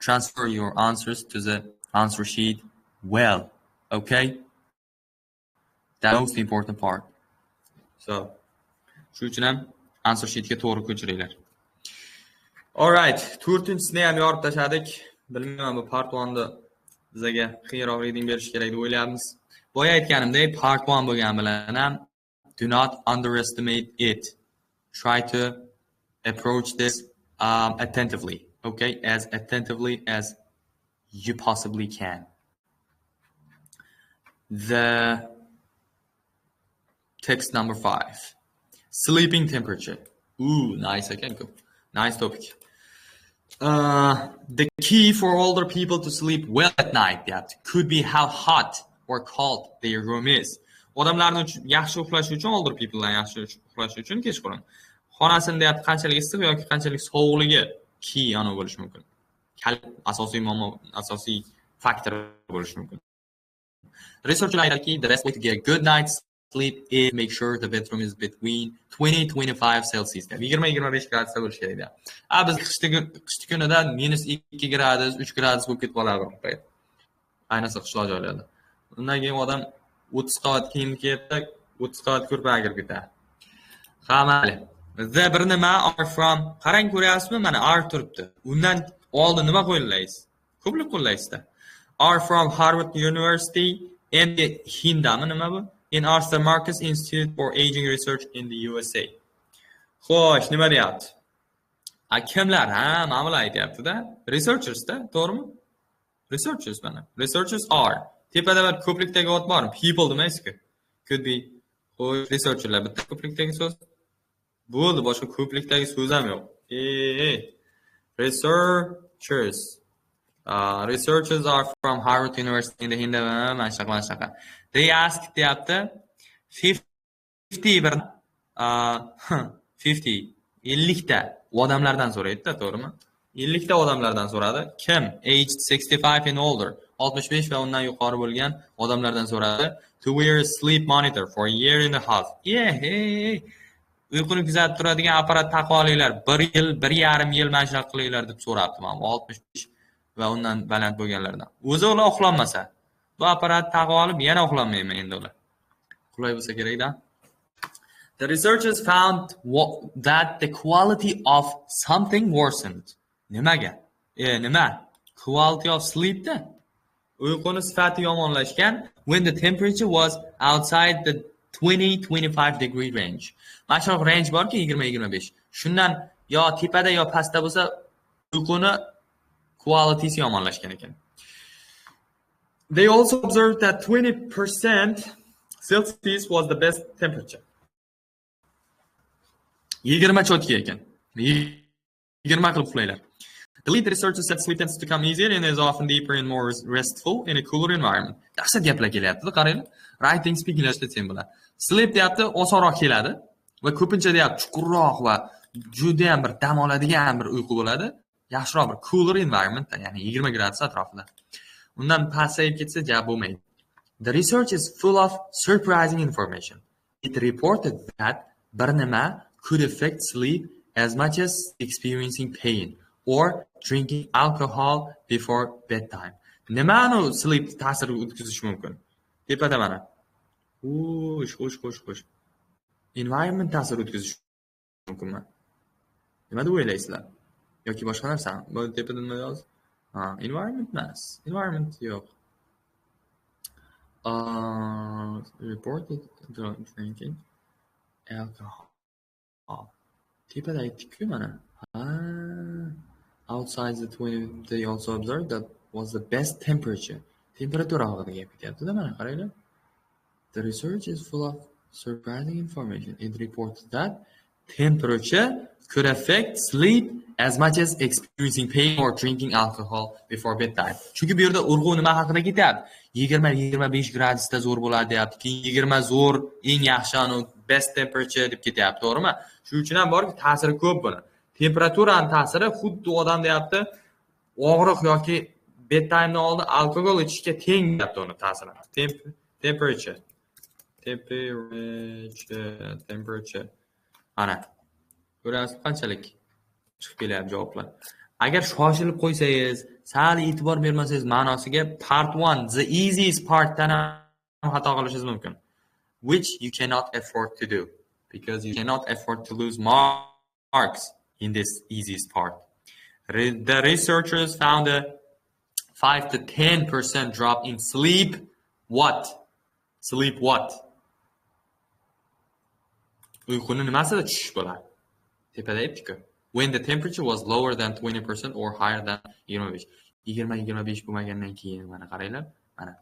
Speaker 1: transfer your answers to the answer sheet well, okay? That's the most important part. So, shu uchun ham answer sheetga to'g'ri ko'chiringlar. All right, 4-chisini ham yorib tashladik. Bilmayman, bu part 1 da bizga qiyinroq reading berish kerak deb o'ylayapmiz. Boya aytganimdek, part 1 bo'lgani bilan ham do not underestimate it. Try to approach this attentively, okay? As attentively as you possibly can. The text number 5, sleeping temperature. Ooh, nice again. Nice topic. The key for older people to sleep well at night, that could be how hot or cold their room is. Odamlarni yaxshi uxlashi uchun, older people'lar yaxshi uxlashi uchun kechqurun xonasini deyapti qanchalik issiq yoki qanchalik sovuqligi key ana bo'lishi mumkin. Asosiy muammo, asosiy faktor bo'lishi mumkin. Researchlar aytadiki, the best way to get a good night's sleep is make sure the bedroom is between 20-25 Celsius. 20-25 gradusda bo'lishi kerak deyapti. Biz qishki kunida -2 gradus, 3 gradus bo'lib ketib qoladi bir payt. Ayniqsa qishloq joylarda. Undan keyin odam 30 qavat kiyim kiyadi, 30 qavat ko'rpaga kirib ketadi. Ha, mayli. The bir nima are from, qarang ko'ryapsizmi? Mana are turibdi. Undan oldin nima qo'llaysiz? Ko'plik qo'llaysizda. Are from Harvard University and the Hindami nima bu? In Arthur Marcus Institute for Aging Research in the USA. Xo'sh, nima deyapti? Kimlar? Ha, mana bular aytyapti-da. Researchers-da, to'g'rimi? Researchers mana. Researchers are. Tepada bir ko'plikdagi ot bormi? People demaysiz-ku. Could be. Xo'sh, researcherlar bitta ko'plikdagi so'z. Bo'ldi, boshqa ko'plikdagi so'z ham yo'q. Researchers. Researchers are from Harvard University in the Hindi, mana shunaqa, mana shunaqa. They asked deyapti, 50 bir 50, 50 ta odamlardan so'raydi-da, to'g'rimi? 50 ta odamlardan so'radi. Kim? Aged 65 and older. 65 va undan yuqori bo'lgan odamlardan so'radi. To wear a sleep monitor for a year and a half. Yeah, hey. Uyquni kuzatib turadigan apparat taqib olinglar. 1 yil, 1,5 yil mana shunaqa qilinglar deb so'rabdi mana 65 va undan baland bo'lganlardan. O'zi ular uxlolmasa, bu apparat taqib olib yana uxlolmayman endi ular. Qulay bo'lsa kerakda. The researchers found that the quality of something worsened. Nimaga? Nima? Quality of sleep da. Uyquni sifati yomonlashgan when the temperature was outside the 20-25 degree range. Mana shunaqa range borki, 20-25. Shundan yo tepada, yo pastda bo'lsa, uyquni qualitysi yomonlashgan ekan. They also observed that 20% Celsius was the best temperature. 20 чётко ekan. 20 qilib uxlanglar. The lead researcher said sleep tends to come easier and is often deeper and more restful in a cooler environment. Dahshat gaplar kelyapti, qaranglar. Writing, speaking ishlatsang bo'ladi. Sleep deyapti, osonroq keladi va ko'pincha deyapti, chuqurroq va juda ham bir dam oladigan bir uyqu bo'ladi. Yaxshiroq bir cooler environment, ya'ni 20 gradus atrofida. Undan pasayib ketsa, ja bo'lmaydi. The research is full of surprising information. It reported that bir nima could affect sleep as much as experiencing pain or drinking alcohol before bedtime. Nimani sleep ta'sir o'tkazishi mumkin? Tepada mana. Xo'sh, xo'sh, xo'sh, xo'sh. Environment ta'sir o'tkazishi mumkinmi? Nima deb o'ylaysizlar? Yoki boshqa narsami? Bu tepada nima yoz? Ha, environment emas. Environment yo'q. Reported drinking alcohol. Tepada aytdik-ku mana. Ha, outside the 20, they also observed that was the best temperature. Temperatura haqida gap ketyapti-da, mana qaranglar. The research is full of surprising information. It reported that temperature could affect sleep as much as experiencing pain or drinking alcohol before bedtime. Chunki bu yerda urg'u nima haqida ketyapti? 20-25 gradusda zo'r bo'ladi deyapti. Keyin 20 zo'r, eng yaxshi anu best temperature deb ketyapti, to'g'rimi? Shuning uchun ham borki, ta'siri ko'p buni. Temperaturani ta'siri xuddi odam deyapti, og'riq yoki bedtimedan oldin alkogol ichishga teng deyapti uni ta'siri. Temperature. Temperature, temperature. Ana. Ko'rasizmi, qanchalik chiqib kelyapti javoblar. Agar shoshilib qo'ysangiz, sal e'tibor bermasangiz ma'nosiga, part 1, the easiest partdan ham xato qilishingiz mumkin. Which you cannot afford to do because you cannot afford to lose marks in this easiest part. The researchers found a 5 to 10% drop in sleep what? Sleep what? Uyquni nimasida tushish bo'ladi? Tepada aytdik-ku. When the temperature was lower than 20% or higher than 25. 20-25 bo'lmagandan keyin, mana qaranglar, mana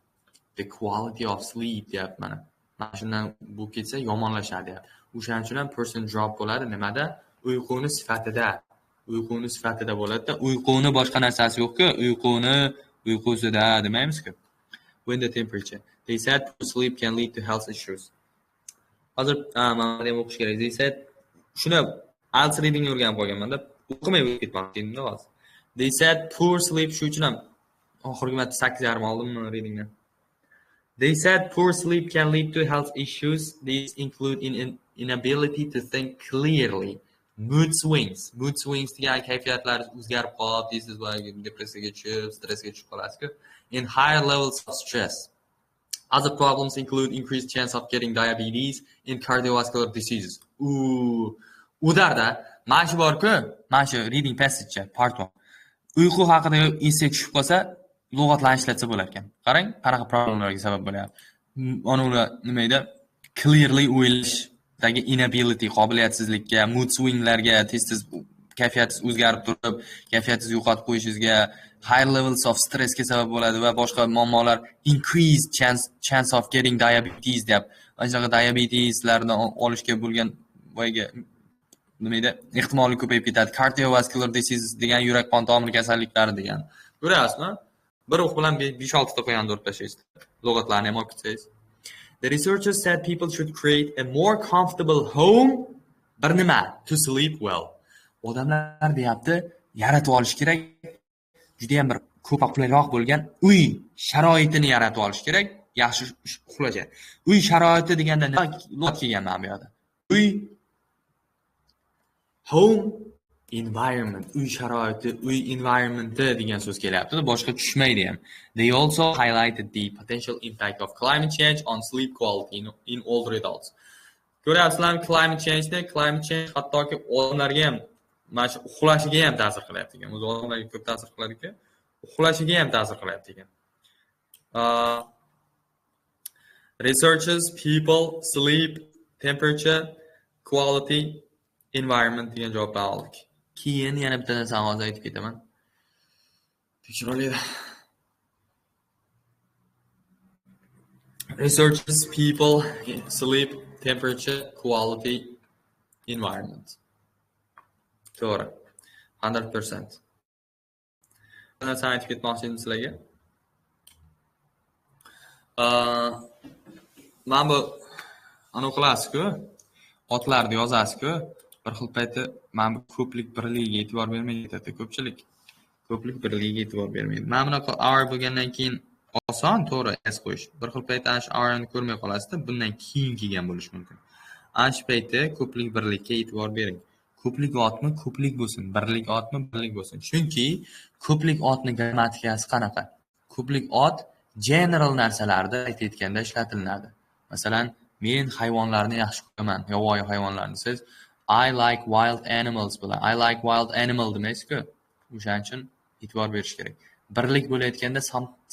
Speaker 1: the quality of sleep deyapti mana. Mana shundan bo'lib ketsa, yomonlashadi deyapti. O'shaning uchun ham percent drop bo'ladi nimada? Uyquni sifatida. Uyquni sifatida bo'ladi-da. Uyquni boshqa narsasi yo'q-ku. Uyquni uyqusida demaymiz-ku. When the temperature. They said poor sleep can lead to health issues. Hozir mana ham o'qish kerak. They said, shuni IELTS readingni o'rganib qolganman-da. O'qimay o'tib ketmoqchi hozir. They said poor sleep, shu uchun ham oxirgi marta 8,5 oldimmi readingdan. They said poor sleep can lead to health issues. These include inability to think clearly, mood swings. Mood swings degan kayfiyatlar o'zgarib qolib, tez-tez boyagi depressiyaga tushib, stressga tushib qolasiz-ku. In higher levels of stress. Other problems include increased chance of getting diabetes and cardiovascular diseases. Udarda mana shu bor-ku, mana shu reading passage part 1. Uyqu haqida esga tushib qolsa, lug'atlarni ishlatsa bo'lar ekan. Qarang, qanaqa problemlarga sabab bo'lyapti. Ana ular nima edi? Clearly o'ylashdagi inability, qobiliyatsizlikka, mood swinglarga, tez-tez kayfiyatingiz o'zgarib turib, kayfiyatingizni yo'qotib qo'yishingizga, high levels of stressga sabab bo'ladi va boshqa muammolar, increased chance of getting diabetes deyapti. Mana shunaqa diabeteslarni olishga bo'lgan boyagi Nima edi? Ehtimoli ko'payib ketadi. Cardiovascular disease degan yurak qon tomir kasalliklari degan. Ko'ryapsizmi? Bir o'q bilan 5-6 ta qo'yanni urib tashlaysiz. Lug'atlarni ham olib ketsangiz. The researchers said people should create a more comfortable home bir nima to sleep well. Odamlar deyapti, yaratib olish kerak. Juda ham bir ko'p qulayroq bo'lgan uy sharoitini yaratib olish kerak, yaxshi uxlashadi. Uy sharoiti deganda nima lug'at kelgan mana bu yerda? Uy, home environment, uy sharoiti, uy environmenti degan so'z kelyapti, boshqa tushmaydi ham. They also highlighted the potential impact of climate change on sleep quality in older adults. Ko'ryapsizlarmi climate change-ni? Climate change hattoki odamlarga ham, mana shu uxlashiga ham ta'sir qilyapti ekan. O'zi odamlarga ko'p ta'sir qiladi-ku. Uxlashiga ham ta'sir qilyapti ekan. Researchers, people, sleep, temperature, quality, environment degan javoblarni oldik. Keyin yana bitta narsani hozir aytib ketaman. Tekshirib olaylik. Researchers, people, sleep, temperature, quality, environment. To'g'ri. 100%. Bir narsani aytib ketmoqchi edim sizlarga. Mana bu anavi qilasiz-ku, otlarni yozasiz-ku, bir xil payti mana bu ko'plik birligiga e'tibor bermay ketadi ko'pchilik. Ko'plik birligiga e'tibor bermaydi. Mana bunaqa R bo'lgandan keyin oson, to'g'ri, S qo'yish. Bir xil payt ana shu R-ni ko'rmay qolasizda, bundan keyin kelgan bo'lishi mumkin. Ana shu payti ko'plik birlikka e'tibor bering. Ko'plik otmi ko'plik bo'lsin, birlik otmi birlik bo'lsin. Chunki ko'plik otning grammatikasi qanaqa? Ko'plik ot general narsalarda aytayotganda ishlatiladi. Masalan, men hayvonlarni yaxshi ko'raman, yovvoyi hayvonlarni. Siz I like wild animals bilan I like wild animal demaysiz-ku. O'shaning uchun e'tibor berish kerak. Birlik bo'layotganda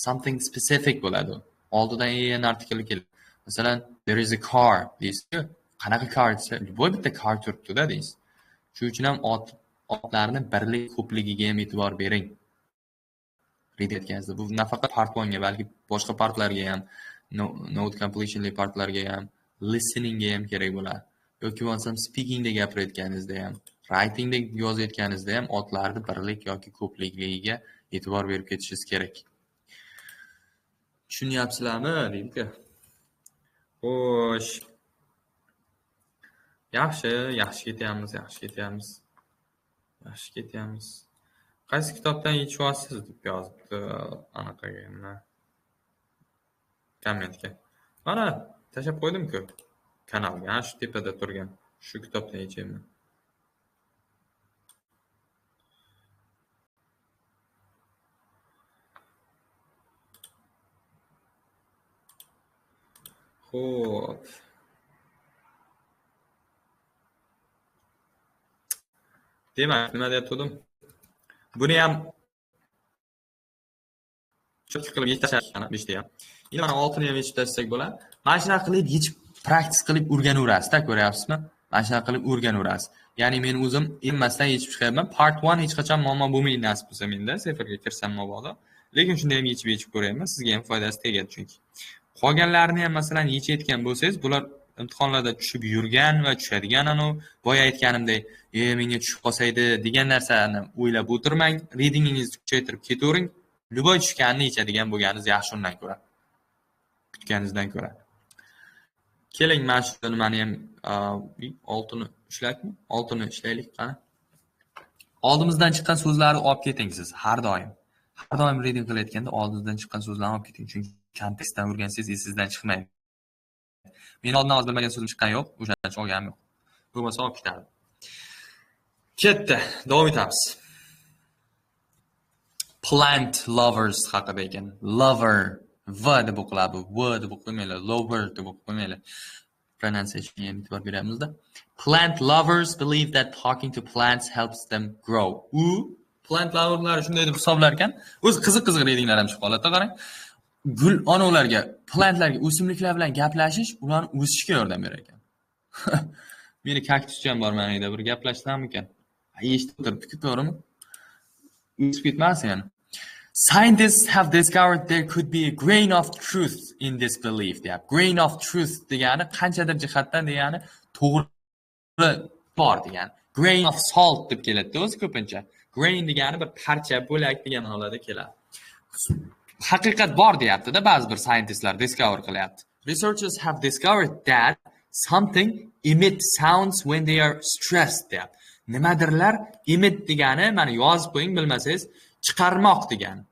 Speaker 1: something specific bo'ladi. Oldidan en artikli keladi. Masalan, there is a car deysiz-ku. Qanaqa car desa, любой bitta car turibdi-da deysiz. Shuning uchun ham otlarni birlik ko'pligiga ham e'tibor bering. Read etganingizda bu nafaqat part 1 ga, balki boshqa partlarga ham, note completionli partlarga ham, listeningga ham kerak bo'ladi. Yoki bo'lmasam speakingda gapirayotganingizda ham, writingda yozayotganingizda ham otlarni birlik yoki ko'pligiga e'tibor berib ketishingiz kerak. Tushunyapsizlarmi deydi-ku. Xo'sh. Yaxshi, yaxshi ketyapmiz, yaxshi ketyapmiz. Yaxshi ketyapmiz. Qaysi kitobdan yechyapsiz deb yozibdi anaqaga nima? Kommentga. Mana tashlab qo'ydim-ku kanalga, ana shu tepada turgan shu kitobdan yechyapman. Xo'p. Demak, nima deyotgandim? Buni ham cho'tki qilib yechib tashlashgan 5 ta ham. Endi mana 6 ni ham yechib tashlasak bo'ladi. Mana shunaqa qilib yechib, practice qilib o'rganaverasiz-da, ko'ryapsizmi? Mana shunaqa qilib o'rganaverasiz. Ya'ni men o'zim emmasdan yechib chiqyapman. Part 1 hech qachon muammo bo'lmaydi nasib bo'lsa menda, sefarga kirsam mabodo. Lekin shunda ham yechib ko'ryapman, sizga ham foydasi tegadi chunki. Qolganlarini ham masalan yechayotgan bo'lsangiz, bular imtihonlarda tushib yurgan va tushadigan anu boya aytganimdek, menga tushib qolsaydi degan narsani o'ylab o'tirmang, readingingizni kuchaytirib ketavering. Любой tushganini yechadigan bo'lganingiz yaxshi undan ko'ra. Kutganingizdan ko'ra. Keling, mana shu nimani ham oltini ishlaylikmi? Oltini ishlaylik, qani. Oldimizdan chiqqan so'zlarni olib keting siz har doim. Har doim reading qilayotganda oldingizdan chiqqan so'zlarni olib keting, chunki kontekstdan o'rgansangiz esingizdan chiqmaydi. Men oldindan oz bilmagan so'zim chiqqan yo'q, o'shaning uchun olganim yo'q. Bo'lmasa olib ketardim. Ketdi, davom etamiz. Plant lovers haqida ekan. Lover, V deb o'qiladi, V deb o'qimanglar, lover deb o'qimanglar. Pronunciation ga e'tibor beramizda. Plant lovers believe that talking to plants helps them grow. U plant loverlar shunday deb hisoblar ekan. O'zi qiziq-qiziq readinglar ham chiqib qoladi, qarang. Gul onalarga, plantlarga, o'simliklar bilan gaplashish ularni o'sishiga yordam berar ekan. Meni kaktuscham bor mana yerda, bir gaplashsammikan? Eshitib o'tiribdi-ku, to'g'rimi? O'sib ketmasin yana. Scientists have discovered there could be a grain of truth in this belief deyapti. Grain of truth degani qanchadir jihatdan degani to'g'ri bor degani. Grain of salt deb keladi o'zi ko'pincha. Grain degani bir parcha, bo'lak degan ma'nolarda keladi. Haqiqat bor deyapti-da, ba'zi bir scientistlar discover qilyapti. Researchers have discovered that something emit sounds when they are stressed deyapti. Nimadirlar emit degani, mana yozib qo'ying bilmasangiz, chiqarmoq degani.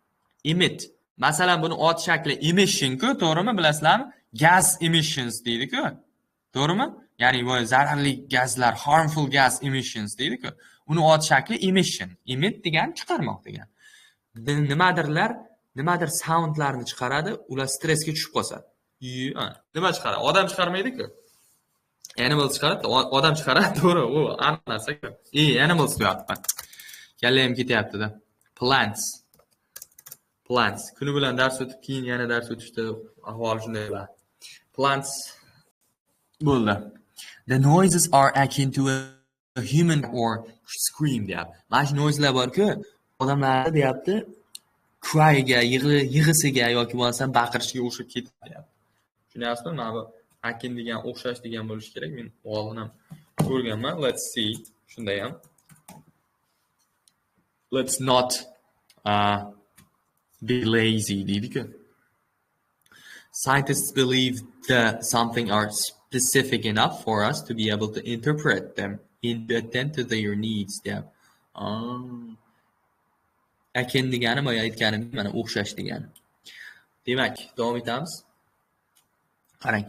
Speaker 1: Emit. Masalan, buni ot shakli emission-ku, to'g'rimi, bilasizlarmi? Gas emissions deydi-ku. To'g'rimi? Ya'ni bu zararli gazlar, harmful gas emissions deydi-ku. Uni ot shakli emission. Emit degani chiqarmoq degani. Nimadirlar, nimadir soundlarni chiqaradi, ular stressga tushib qolsa. Nima chiqaradi? Odam chiqarmaydi-ku. Animals chiqaradi, odam chiqaradi, to'g'ri, u aniq narsa-ku. Animals deyapman. Kallam ketyapti-da. Plants. Plants. Kuni bilan dars o'tib, keyin yana dars o'tishda ahvol shunday bo'ladi. Plants bo'ldi. The noises are akin to a human or scream deyapti. Mana shu noiselar bor-ku, odamlar deyapti, cryga, yig'isiga yoki bo'lmasam baqirishiga o'xshab ketadi deyapti. Tushunyapsizmi? Mana bu akin degan o'xshash degan bo'lishi kerak. Men oldin ham ko'rganman. Let's see. Shunday ham. Let's not be lazy deydi-ku. Scientists believe that something are specific enough for us to be able to interpret them and attend to their needs deyapti. Akin degani boya aytganim mana o'xshash degani. Demak, davom etamiz. Qarang.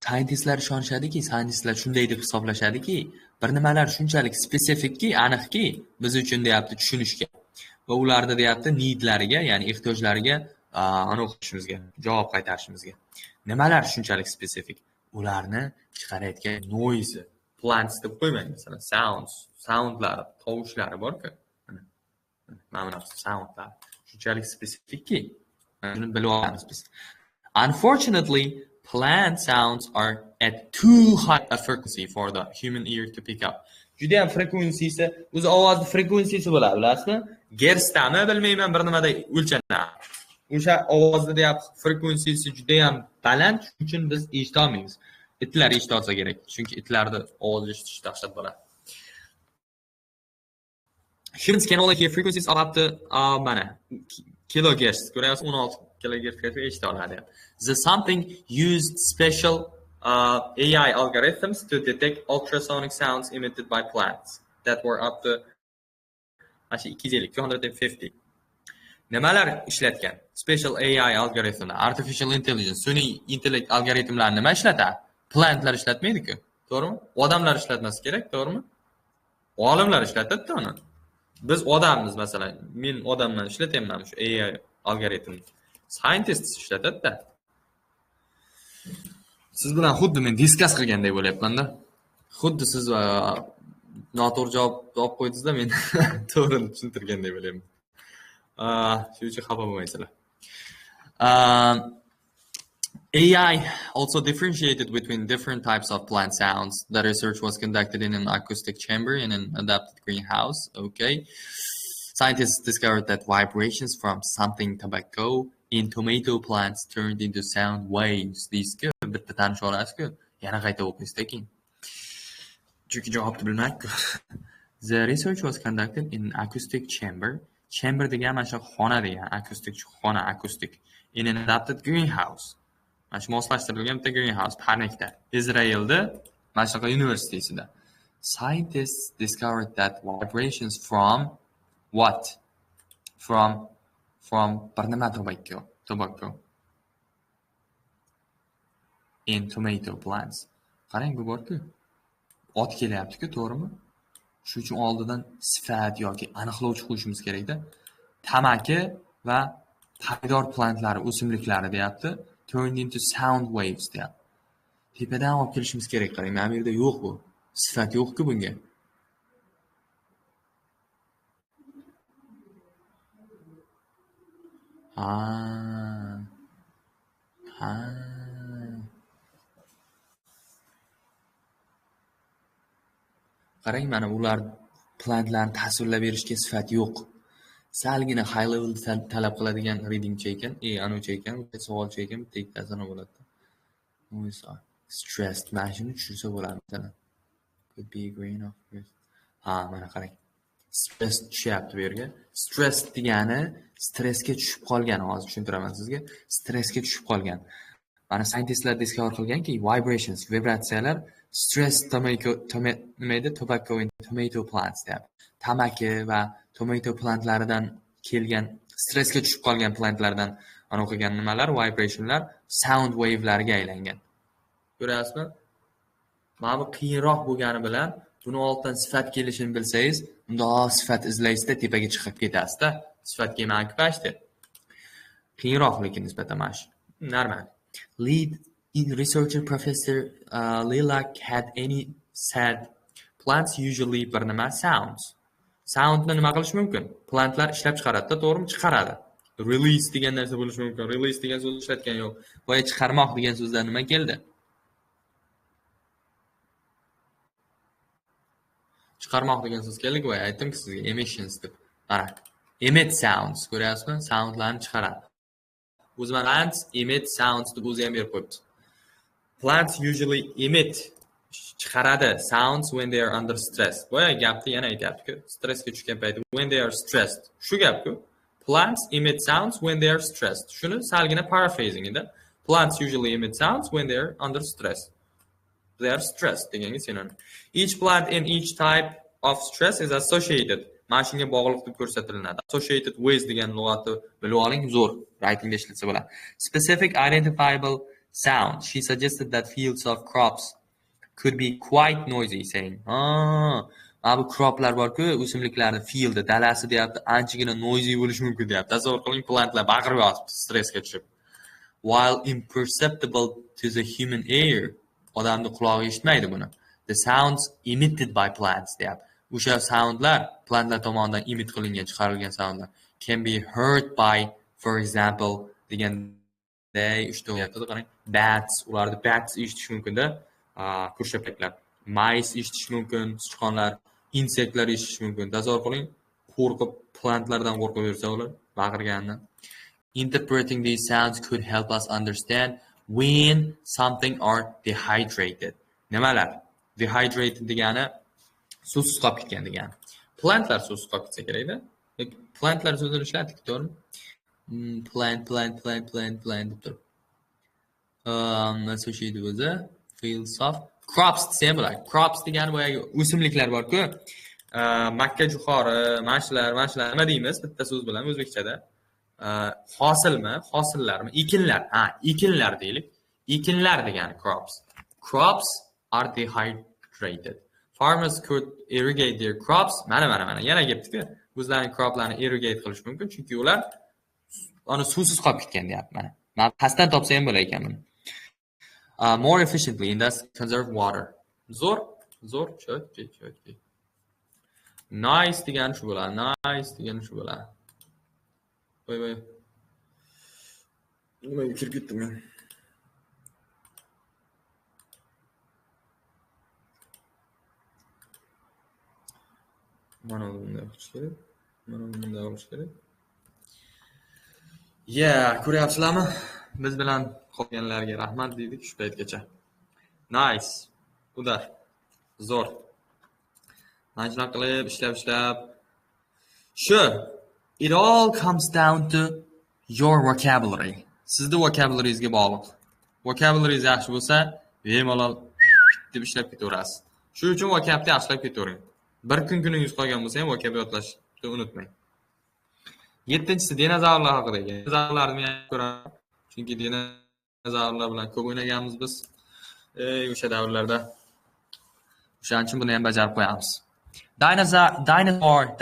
Speaker 1: Scientistlar ishonishadiki, scientistlar shunday deb hisoblashadiki, bir nimalar shunchalik spesifikki, aniqki, biz uchun deyapti tushunishga va ularni deyapti needlariga, ya'ni ehtiyojlariga aniq qilishimizga, javob qaytarishimizga. Nimalar shunchalik spesifik? Ularni chiqarayotgan noise, plants deb qo'ymang, masalan, sounds, soundlari, tovushlari bor-ku. Mana bunaqa soundlar shunchalik spesifikki, shuni bilib olamiz biz. Unfortunately, plant sounds are at too high a frequency for the human ear to pick up. Juda ham frekvensiyasi, o'zi ovozni frekvensiyasi bo'ladi, bilasizmi? Gertsdami bilmayman, bir nimada o'lchanadi. O'sha ovozni deyapti, frekvensiyasi juda ham baland, shuning uchun biz eshita olmaymiz. Itlar eshita olsa kerak, chunki itlarni ovozi eshitish dahshat bo'ladi. Humans can only hear frequencies of up to mana kilohertz, ko'ryapsiz, 16 kilohertzgacha eshita oladi. The something used special AI algorithms to detect ultrasonic sounds emitted by plants that were up to 250, 250. Nimalar ishlatgan? Special AI algoritmlar, artificial intelligence, sun'iy intellekt algoritmlarini nima ishlatadi? Plantlar ishlatmaydi-ku, to'g'rimi? Odamlar ishlatmasi kerak, to'g'rimi? Olimlar ishlatadi-da uni. Biz odammiz, masalan, men odamman, ishlatyapman shu AI algoritmni. Scientists ishlatadi-da. Siz bilan xuddi men discuss qilgandek bo'lyapman-da. Xuddi siz noto'g'ri javob olib qo'ydingiz-da, men to'g'rini tushuntirgandek bo'lyapman. Shuning uchun xafa bo'lmaysizlar. AI also differentiated between different types of plant sounds. The research was conducted in an acoustic chamber in an adapted greenhouse. Okay. Scientists discovered that vibrations from something tobacco in tomato plants turned into sound waves. Deysiz-ku, bitta tanish olasiz-ku, yana qayta o'qiysiz-da keyin. Chunki javobni bilmaydi-ku. The research was conducted in an acoustic chamber. Chamber degan mana shu xona degan, akustik xona, akustik. In an adapted greenhouse. Mana shu moslashtirilgan bitta greenhouse, parnikda. Izraelda mana shunaqa universitetida. Scientists discovered that vibrations from what? From bir nima tobacco, tobacco in tomato plants. Qarang, bu bor-ku. Ot kelyapti-ku, to'g'rimi? Shuning uchun oldidan sifat yoki aniqlovchi qo'yishimiz kerak-da. Tamaki va pomidor plantlari, o'simliklari deyapti. Turned into sound waves deyapti. Tepadan olib kelishimiz kerak, qarang, mana bu yerda yo'q bu. Sifat yo'q-ku bunga. Ha. Ha. Qarang, mana ular plantlarni tasvirlab berishga sifat yo'q. Salgina high level talab qiladigan readingcha ekan, anuvcha ekan, bitta savolcha ekan, bitta ikkitasini bo'ladi. Stressed, mana shuni tushirsa bo'ladi masalan. Could be green of. Ha, mana qarang. Stress tushyapti bu yerga. Stress degani stressga tushib qolgan, hozir tushuntiraman sizga. Stressga tushib qolgan. Mana scientistlar discover qilganki, vibrations, vibratsiyalar stress tomato nima edi? Tobacco and tomato plants deyapti. Tamaki va tomato plantlaridan kelgan stressga tushib qolgan plantlardan ana o'qigan nimalar, vibrationlar sound wave'larga aylangan. Ko'ryapsizmi? Mana bu qiyinroq bo'lgani bilan buni oldidan sifat kelishini bilsangiz, unda sifat izlaysizda tepaga chiqib ketasizda. Sifat kelmadi pashda. Qiyinroq lekin nisbatan mana shu. Normal. Lead researcher Professor Lila Cat-Any said plants usually bir nima sounds. Soundni nima qilish mumkin? Plantlar ishlab chiqaradi-da, to'g'rimi? Chiqaradi. Release degan narsa bo'lishi mumkin. Release degan so'z ishlatgan yo'q. Boya chiqarmoq degan so'zdan nima keldi? Chiqarmoq degan so'z keldi, boya aytdim-ku sizga emissions deb. Mana emit sounds, ko'ryapsizmi? Soundlarni chiqaradi. O'zi mana plants emit sounds deb o'zi ham berib qo'yibdi. Plants usually emit chiqaradi sounds when they are under stress. Boya gapni yana aytyapti-ku. Stressga tushgan paytda when they are stressed. Shu gap-ku. Plants emit sounds when they are stressed. Shuni salgina paraphrasing edi. Plants usually emit sounds when they are under stress. They are stressed deganga sinonim. Each plant in each type of stress is associated. Mana shunga bog'liq deb ko'rsatiladi. Associated with degan lug'atni bilib oling, zo'r. Writingda ishlatsa bo'ladi. Specific identifiable sound. She suggested that fields of crops could be quite noisy, saying, mana bu croplar bor-ku, o'simliklarni fieldda, dalasi deyapti, anchagina noisy bo'lishi mumkin deyapti. Tasavvur qiling, plantlar baqirib yotibdi stressga tushib. While imperceptible to the human ear, odamni qulog'i eshitmaydi buni. The sounds emitted by plants deyapti. O'sha soundlar plantlar tomonidan emit qilingan, chiqarilgan soundlar can be heard by, for example, deganday uchta deyapti, qarang. Bats, ularni bats eshitish mumkin-da, ko'rshapalaklar. Mice eshitish mumkin, sichqonlar, insektlar eshitish mumkin. Tasavvur qiling, qo'rqib plantlardan qo'rqib yursa ular baqirganidan. Interpreting these sounds could help us understand when something are dehydrated. Nimalar? Dehydrated degani suvsiz qolib ketgan degani. Plantlar suvsiz qolib ketsa kerakda. Plantlar so'zini ishlatdik, to'g'rimi? Plant, plant, plant, plant, plant deb turib. Associated with the fields of crops desa ham bo'ladi. Crops degani boyagi o'simliklar bor-ku. Makka jo'xori, mana shular, mana shular nima deymiz bitta so'z bilan o'zbekchada? Hosilmi, hosillarmi? Ekinlar. Ha, ekinlar deylik. Ekinlar degani crops. Crops are dehydrated. Farmers could irrigate their crops. Mana mana mana yana kelibdi-ku. O'zlarining croplarni irrigate qilish mumkin, chunki ular ana suvsiz qolib ketgan deyapti mana. Mana pastdan topsa ham bo'lar ekan buni. More efficiently and thus conserve water. Zo'r, zo'r, cho'tki, cho'tki. Nice degani shu bo'ladi. Nice degani shu bo'ladi. Voy voy. Nimaga kirib ketdim men? Mana bunday qilish kerak. Mana bunday qilish kerak. Yeah, ko'ryapsizlarmi? Biz bilan qolganlarga rahmat deydik shu paytgacha. Nice. Udar. Zo'r. Mana shunaqa qilib ishlab. Shu. It all comes down to your vocabulary. Sizni vocabularyingizga bog'liq. Vocabularyingiz yaxshi bo'lsa, bemalol deb ishlab ketaverasiz. Shuning uchun vocabni yaxshilab ketavering. Bir kun kuningiz qolgan bo'lsa ham vocab yodlashni unutmang. 7-chisi dinozavrlar haqida ekan. Dinozavrlarni men ko'raman, chunki dinozavrlar bilan ko'p o'ynaganmiz biz. O'sha davrlarda. O'shaning uchun buni ham bajarib qo'yamiz. Dinosaur,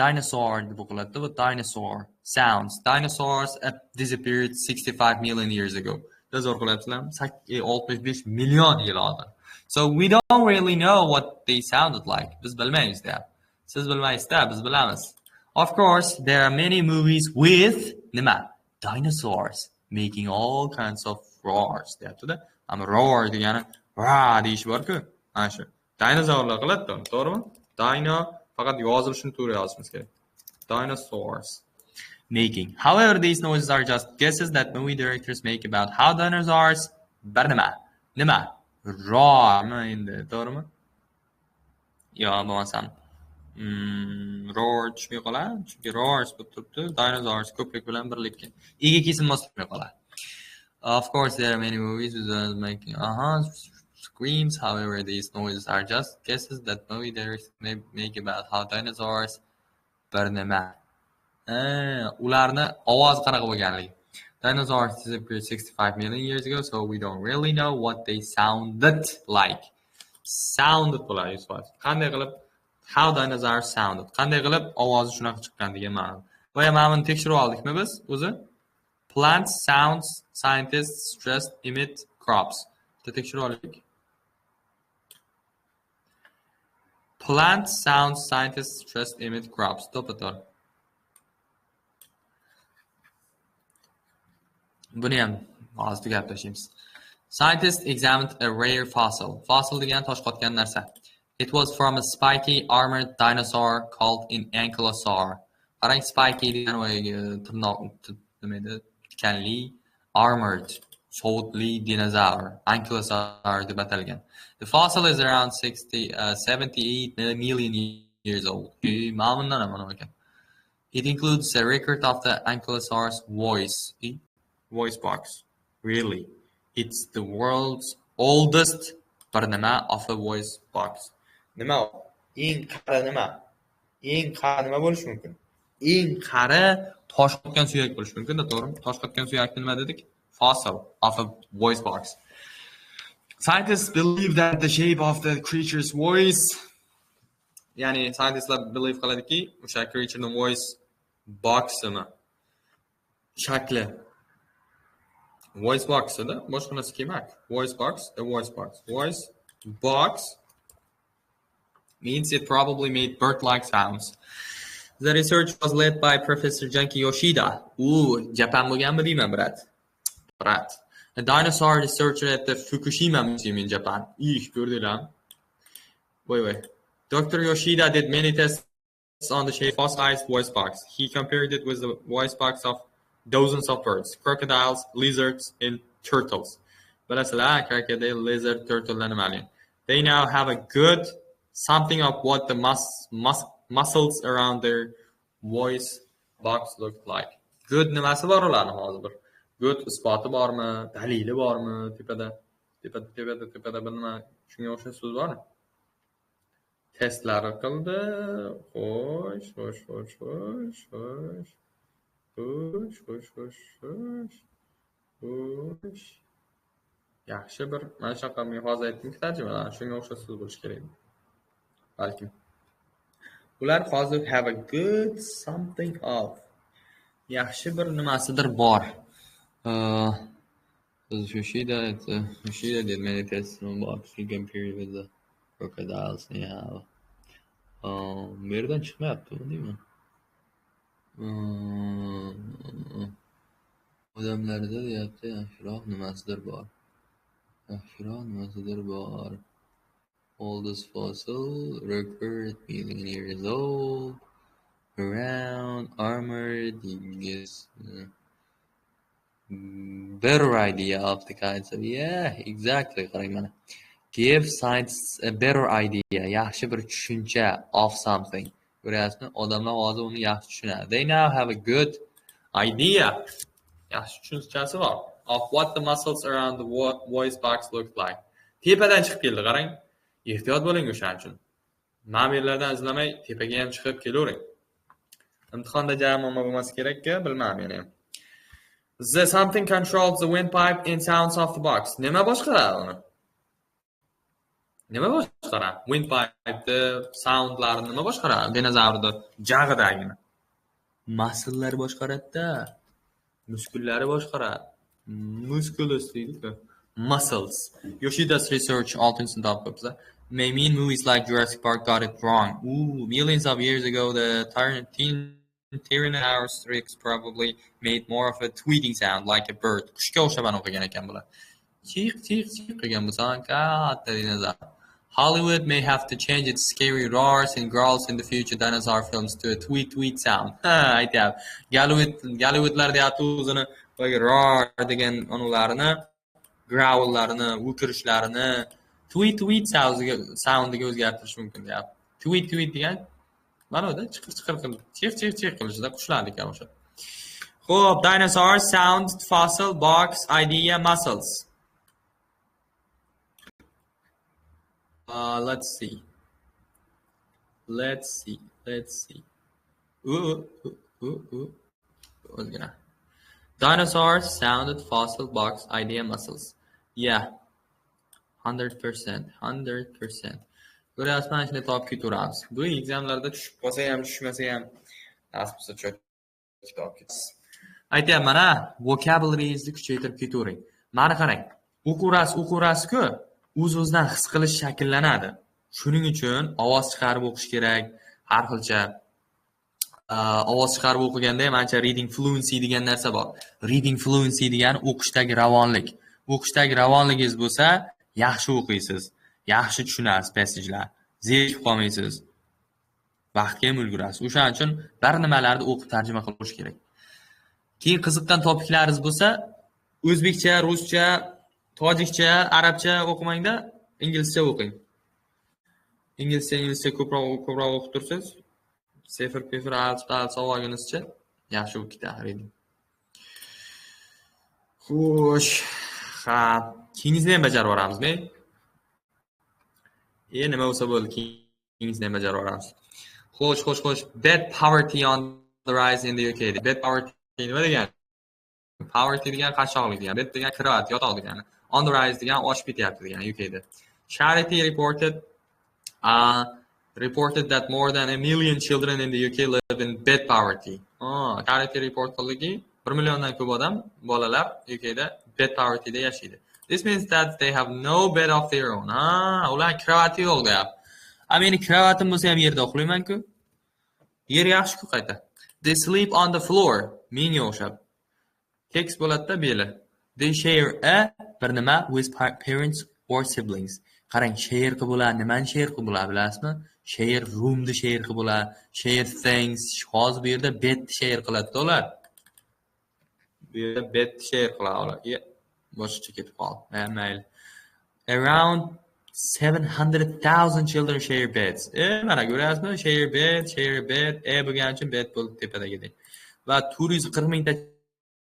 Speaker 1: dinosaur deb o'qiladi. Bu dinosaur sounds. Dinosaurs disappeared 65 million years ago. Tasavvur qilyapsizlarmi? 65 million yil oldin. So we don't really know what they sounded like. Biz bilmaymiz deyapti. Siz bilmaysizda, biz bilamiz. Of course, there are many movies with nima? Dinosaurs making all kinds of roars deyapti-da. Ama roar degani ra deyish bor-ku. Ana shu. Dinozavrlar qiladi-da, to'g'rimi? Dino faqat yozilishini to'g'ri yozishimiz kerak. Dinosaurs making. However, these noises are just guesses that movie directors make about how dinosaurs bir nima? Nima? Roarmi endi, to'g'rimi? Yo bo'lmasam roar tushmay qoladi, chunki roars bo'lib turibdi. Dinosaurs ko'plik bilan birlikka ega kelsin mos tushmay qoladi. Of course, there are many movies with making screams. However, these noises are just guesses that movie directors may make about how dinosaurs bir nima. Ularni ovozi qanaqa bo'lganligi. Dinosaurs disappeared 65 million years ago, so we don't really know what they sounded like. Sounded bo'ladi 100%. Qanday qilib how dinosaurs sounded? Qanday qilib ovozi shunaqa chiqqan degan ma'no. Boya mana buni tekshirib oldikmi biz o'zi? Plant sounds scientists stressed emit crops. Bitta tekshirib olaylik. Plant sounds scientists stressed emit crops. To'ppa-to'g'ri. Buni ham hozir tugatib tashlaymiz. Scientists examined a rare fossil. Fossil degan tosh qotgan narsa. It was from a spiky armored dinosaur called an ankylosaur. Qarang, spiky degan boyagi tirnoq nima edi? Tikanli, armored, sovutli dinozavr, ankylosaur deb atalgan. The fossil is around 78 million years old. Mana bundan ham mana ekan. It includes a record of the ankylosaur's voice. Voice box. Really? It's the world's oldest bir nima of a voice box. Nima? Eng qari nima? Eng qari nima bo'lishi mumkin? Eng qari tosh qotgan suyak bo'lishi mumkin-da, to'g'rimi? Tosh qotgan suyakni nima dedik? Fossil of a voice box. Scientists believe that the shape of the creature's voice, ya'ni scientistlar believe qiladiki, o'sha creaturening voice box'ini shakli voice box edi, boshqa narsa kelmak. Voice box, a voice box. Voice box means it probably made bird-like sounds. The research was led by Professor Junki Yoshida. Ooh, Japan bo'lganmi deyman, brat. Brat. A dinosaur researcher at the Fukushima Museum in Japan. Ih, ko'rdinglarmi? Voy voy. Dr. Yoshida did many tests on the shape fossilized voice box. He compared it with the voice box of dozens of birds, crocodiles, lizards, and turtles. Bilasizlar, crocodile, lizard, turtle nimali. They now have a good something of what the muscles around their voice box look like. Good nimasi bor ularni hozir bir. Good isboti bormi, dalili bormi tepada? Tepada, tepada, tepada bir nima shunga o'xshash so'z bormi? Testlari qildi. Xo'sh, xo'sh, xo'sh, xo'sh, xo'sh. Xo'sh, xo'sh, xo'sh, xo'sh. Xo'sh. Yaxshi bir mana shunaqa men hozir aytdim-ku tarjimadan, shunga o'xshash so'z bo'lishi kerak. Balkim. Ular hozir have a good something of. Yaxshi bir nimasidir bor. Yoshida, Yoshida did many tests on box. He compared with the crocodiles. Yeah. Bu yerdan chiqmayapti, deyman. Odamlarda deyapti, yaxshiroq nimasidir bor. Yaxshiroq nimasidir bor. Oldest fossil record million years old, around armored, yes, better idea of the kinds of, yeah, exactly. Qarang mana. Give scientists a better idea, yaxshi bir tushuncha of something. Ko'ryapsizmi? Odamlar hozir uni yaxshi tushunadi. They now have a good idea. Yaxshi tushunchasi bor of what the muscles around the voice box look like. Tepadan chiqib keldi, qarang. Ehtiyot bo'ling o'shaning uchun. Mana bu yerlardan izlamay tepaga ham chiqib kelavering. Imtihonda jam muammo bo'lmasi kerak-ku, bilmadim yana ham. The something controls the windpipe and sounds of the box. Nima boshqaradi uni? Nima boshqaradi? Windpipe'ni, soundlarni nima boshqaradi? Dinozavrni jag'idagini. Musclelar boshqaradi-da. Muskullari boshqaradi. Musculus deydi-ku. Muscles. Yoshida's research 6-sinfda olib qo'yibsiz. May mean movies like Jurassic Park got it wrong. Ooh, millions of years ago, the Tyrannosaurus Rex probably made more of a tweeting sound, like a bird. Qushga o'xshab o'qigan ekan bular. Chiq, chiq, chiq qilgan bo'lsa, katta dinozavr. Hollywood may have to change its scary roars and growls in the future dinosaur films to a tweet, tweet sound. Ha, aytyapti. Gollywoodlar deyapti o'zini boyagi roar degan anularini, growllarini, o'kirishlarini tweet, tweet soundiga o'zgartirish mumkin deyapti. Tweet, tweet degan ma'noda chiqir chiqir qilib, chiq chiq chiq qilishida qushlarniki o'sha. Xo'p, dinosaur, sound, fossil, box, idea, muscles. Let's see. Let's see. Let's see. Ozgina. Dinosaurs, sounded, fossil, box, idea, muscles. Yeah. 100%. 100%. Ko'ryapsizmi, mana shunday topib ketaveramiz. Bu examlarda tushib qolsa ham, tushmasa ham nasib bo'lsa cho'tki topib ketasiz. Aytyapman, ha, vocabularyingizni kuchaytirib ketavering. Mana qarang, o'qurasiz, o'qurasiz-ku, o'z-o'zidan his qilish shakllanadi. Shuning uchun ovoz chiqarib o'qish kerak, har xilcha. Ovoz chiqarib o'qiganda ham ancha reading fluency degan narsa bor. Reading fluency degani o'qishdagi ravonlik. O'qishdagi ravonligingiz bo'lsa, yaxshi o'qiysiz, yaxshi tushunasiz passagelar, zerikib qolmaysiz. Vaqtga ham ulgurasiz. O'shaning uchun bir nimalarni o'qib tarjima qilish kerak. Keyin qiziqqan topiklaringiz bo'lsa, o'zbekcha, ruscha, tojikcha, arabcha o'qimangda, inglizcha o'qing. Inglizcha ko'proq o'qib tursangiz, sefir pefir alch palch olganingizcha yaxshi bo'lib ketadi reading. Xo'sh, ha, keyingisini ham bajarib yuboramizmi? Nima bo'lsa bo'ldi, keyingisini ham bajarib yuboramiz. Xo'sh, xo'sh, xo'sh. Bed poverty on the rise in the UK. Bed poverty nima degani? Poverty degan qashshoqlik degani, bed degan krovat, yotoq degani. On the rise degan oshib ketyapti degani UKda. Charity reported that more than a million children in the UK live in bed poverty. Charity report qildiki, 1 milliondan ko'p odam, bolalar UKda bed povertyda yashaydi. This means that they have no bed of their own. Ular krovati yo'q deyapti. Meni krovatim bo'lsa ham yerda uxlayman-ku. Yer yaxshi-ku qayta. They sleep on the floor. Menga o'xshab. Tekst bo'ladi-da beli. They share a bir nima with parents or siblings. Qarang, share qilib bo'ladi. Nimani share qilib bo'ladi bilasizmi? Share roomni share qilib bo'ladi. Share things. Hozir bu yerda bed share qiladi ular. Bu yerda bed share qiladi ular. Boshqacha ketib qoldi. Mayli. Around 700,000 children share beds. Mana ko'ryapsizmi? Share bed, share bed. Bo'lgani uchun bed bo'ldi tepadagidek. Va 440 mingta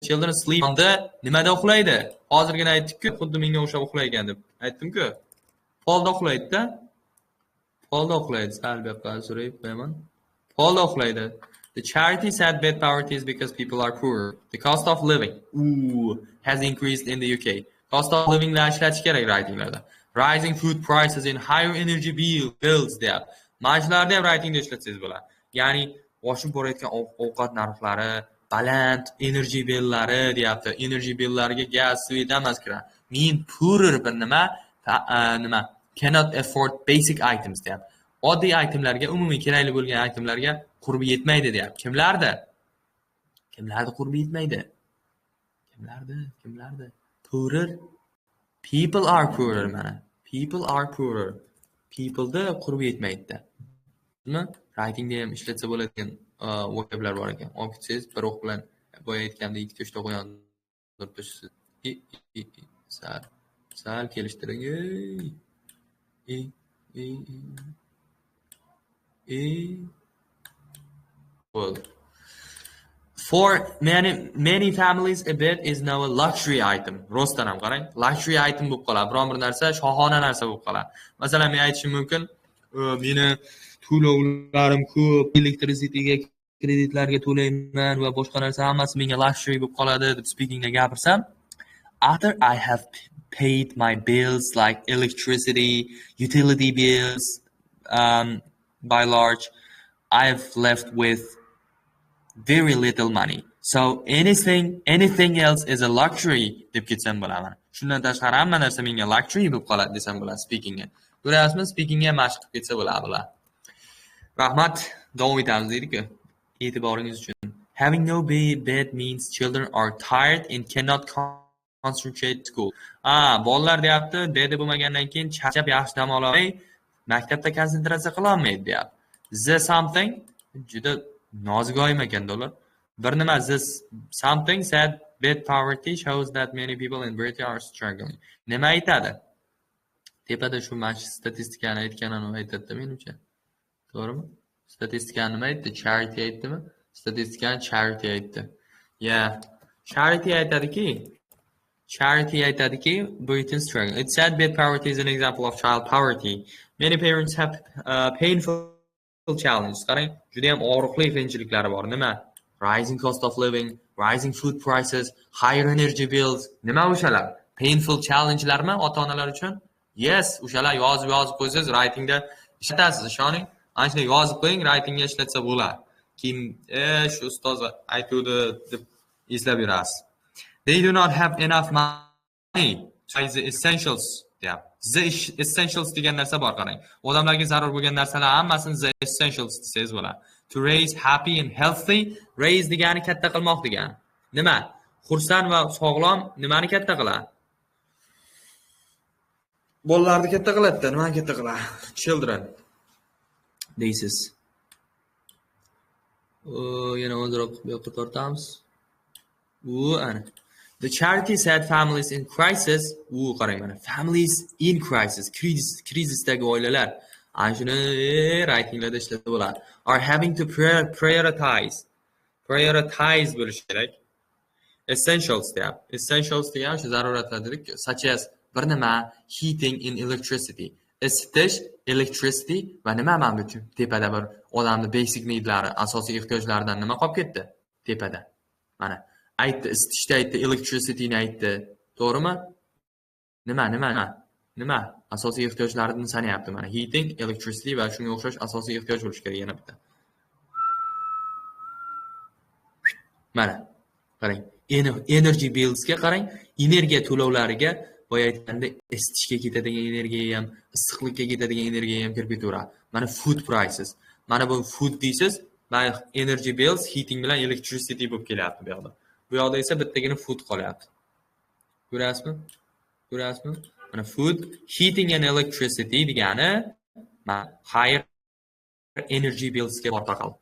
Speaker 1: children sleep on the nimada uxlaydi? Hozirgina aytdik-ku, xuddi menga o'xshab uxlaygan deb. Aytdim-ku. Polda uxlaydi-da. Polda uxlaydi. Sal bu yoqqa surib qo'yaman. Polda uxlaydi. The charity said bed poverty is because people are poor. The cost of living has increased in the UK. Cost of living lar ishlatish kerak writinglarda. Rising food prices and higher energy bills deyapti. Mana shularni ham writingda ishlatsangiz bo'ladi. Ya'ni oshib borayotgan ovqat narxlari, baland energy billari deyapti. Energy billariga gaz, svet hammasi kiradi. Men poorer bir nima, nima cannot afford basic items deyapti. Oddiy itemlarga, umumiy kerakli bo'lgan itemlarga qurbi yetmaydi deyapti. Kimlarda? Kimlarda qurbi yetmaydi? Kimlarda? Kimlarda? Poorer. People are poorer mana. People are poorer. People'da qurbi yetmaydi. Nima? Writingda ham ishlatsa bo'ladigan vocablar bor ekan. Olib ketsangiz bir o'q bilan boya aytgandek ikkita uchta o'q yondirib tashlasiz. Sal, sal kelishtiring. Ey. E, e, e. Bo'ldi. For many, many families, a bed is now a luxury item. Rostdan ham qarang, luxury item bo'lib qoladi. Biron bir narsa shohona narsa bo'lib qoladi. Masalan, men aytishim mumkin, meni to'lovlarim ko'p, elektrisityga, kreditlarga to'layman va boshqa narsa hammasi menga luxury bo'lib qoladi deb speakingda gapirsam, after I have paid my bills like electricity, utility bills, by large, I've left with very little money. So anything else is a luxury deb ketsam bo'laman. Shundan tashqari hamma narsa menga luxury bo'lib qoladi desam bo'ladi speakingga. Ko'ryapsizmi? Speakingga ham mashq qilib ketsa bo'ladi bular. Rahmat, davom etamiz deydi-ku. E'tiboringiz uchun. Having no bed means children are tired and cannot concentrate at school. Bolalar deyapti, bedi bo'lmagandan keyin charchab yaxshi dam ololmay, maktabda konsentratsiya qila olmaydi deyapti. The something juda nozik oyim ekanda ular. Bir nima the something said bed poverty shows that many people in Britain are struggling. Nima aytadi? Tepada shu mana shu statistikani aytganini aytadi-da menimcha. To'g'rimi? Statistikani nima aytdi? Charity aytdimi? Statistikani charity aytdi. Yeah. Charity aytadiki, Britain struggle. It said bed poverty is an example of child poverty. Many parents have painful challenges. Qarang, juda ham og'riqli qiyinchiliklari bor. Nima? Rising cost of living, rising food prices, higher energy bills. Nima o'shalar? Painful challengelarmi ota-onalar uchun? Yes, o'shalar yozib qo'ysangiz writingda ishlatasiz, ishoning. Ana shuni yozib qo'ying, writingga ishlatsa bo'ladi. Keyin shu ustoz aytuvdi deb eslab yurasiz. They do not have enough money to buy the essentials deyapti. The essentials degan narsa bor, qarang. Odamlarga zarur bo'lgan narsalar hammasini the essentials desangiz bo'ladi. To raise happy and healthy, raise degani katta qilmoq degani. Nima? Xursand va sog'lom nimani katta qiladi? Bolalarni katta qiladi-da, nimani katta qiladi? Children deysiz. Yana ozroq bu yoqqa tortamiz. U ana. The charity said families in crisis. U qarang mana, families in crisis, krizisdagi oilalar. Ana shuni writinglarda ishlatsa bo'ladi. Are having to prioritize. Prioritize bo'lishi kerak. Essentials deyapti. Essentials degan shu zaruratlar dedik, such as bir nima, heating and electricity. Isitish, electricity va nima mana bu tepada bir odamning basic needlari, asosiy ehtiyojlaridan nima qolib ketdi? Tepada. Mana aytdi, isitishni aytdi, electricityni aytdi. To'g'rimi? Nima? Asosiy ehtiyojlarini sanayapti mana. Heating, electricity va shunga o'xshash asosiy ehtiyoj bo'lishi kerak yana bitta. Mana qarang, energy billsga qarang, energiya to'lovlariga boya aytganda isitishga ketadigan energiya ham, issiqlikka ketadigan energiya ham kirib ketaveradi. Mana food prices. Mana bu food deysiz, mana energy bills heating bilan electricity bo'lib kelyapti bu yoqda. Bu yoqda esa bittagina food qolyapti. Ko'rasizmi? Ko'rasizmi? Mana food, heating and electricity degani mana higher energy billsga borib taqaldi.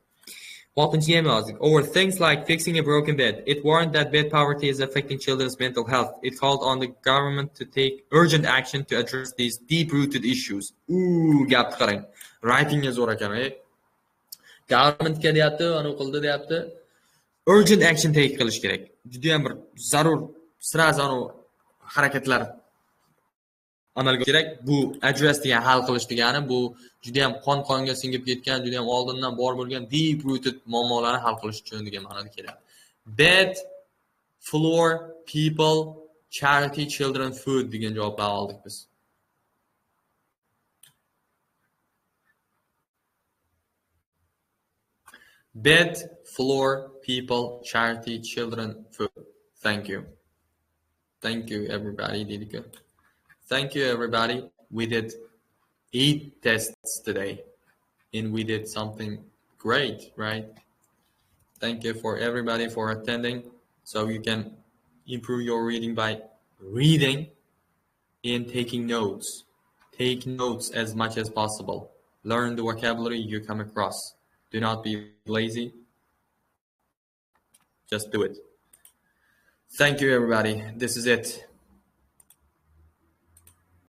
Speaker 1: Oltinchiga ham yozdik. Over things like fixing a broken bed. It warned that bed poverty is affecting children's mental health. It called on the government to take urgent action to address these deep-rooted issues. Gapni qarang. Writingga zo'r ekan, Governmentga deyapti, anu qildi deyapti. Urgent action take qilish kerak. Juda ham bir zarur, sразу anu harakatlar amalga kerak. Bu address degan hal qilish degani, bu juda ham qon-qonga singib ketgan, juda ham oldindan bor bo'lgan deep rooted muammolarni hal qilish uchun degan ma'noda keladi. Bed, floor, people, charity, children, food degan javoblarni oldik biz. Bed, floor, people, charity, children, food. Thank you. Thank you everybody dedik. Thank you, everybody. We did 8 tests today, and we did something great, right? Thank you for everybody for attending. So you can improve your reading by reading and taking notes. Take notes as much as possible. Learn the vocabulary you come across. Do not be lazy. Just do it. Thank you, everybody. This is it.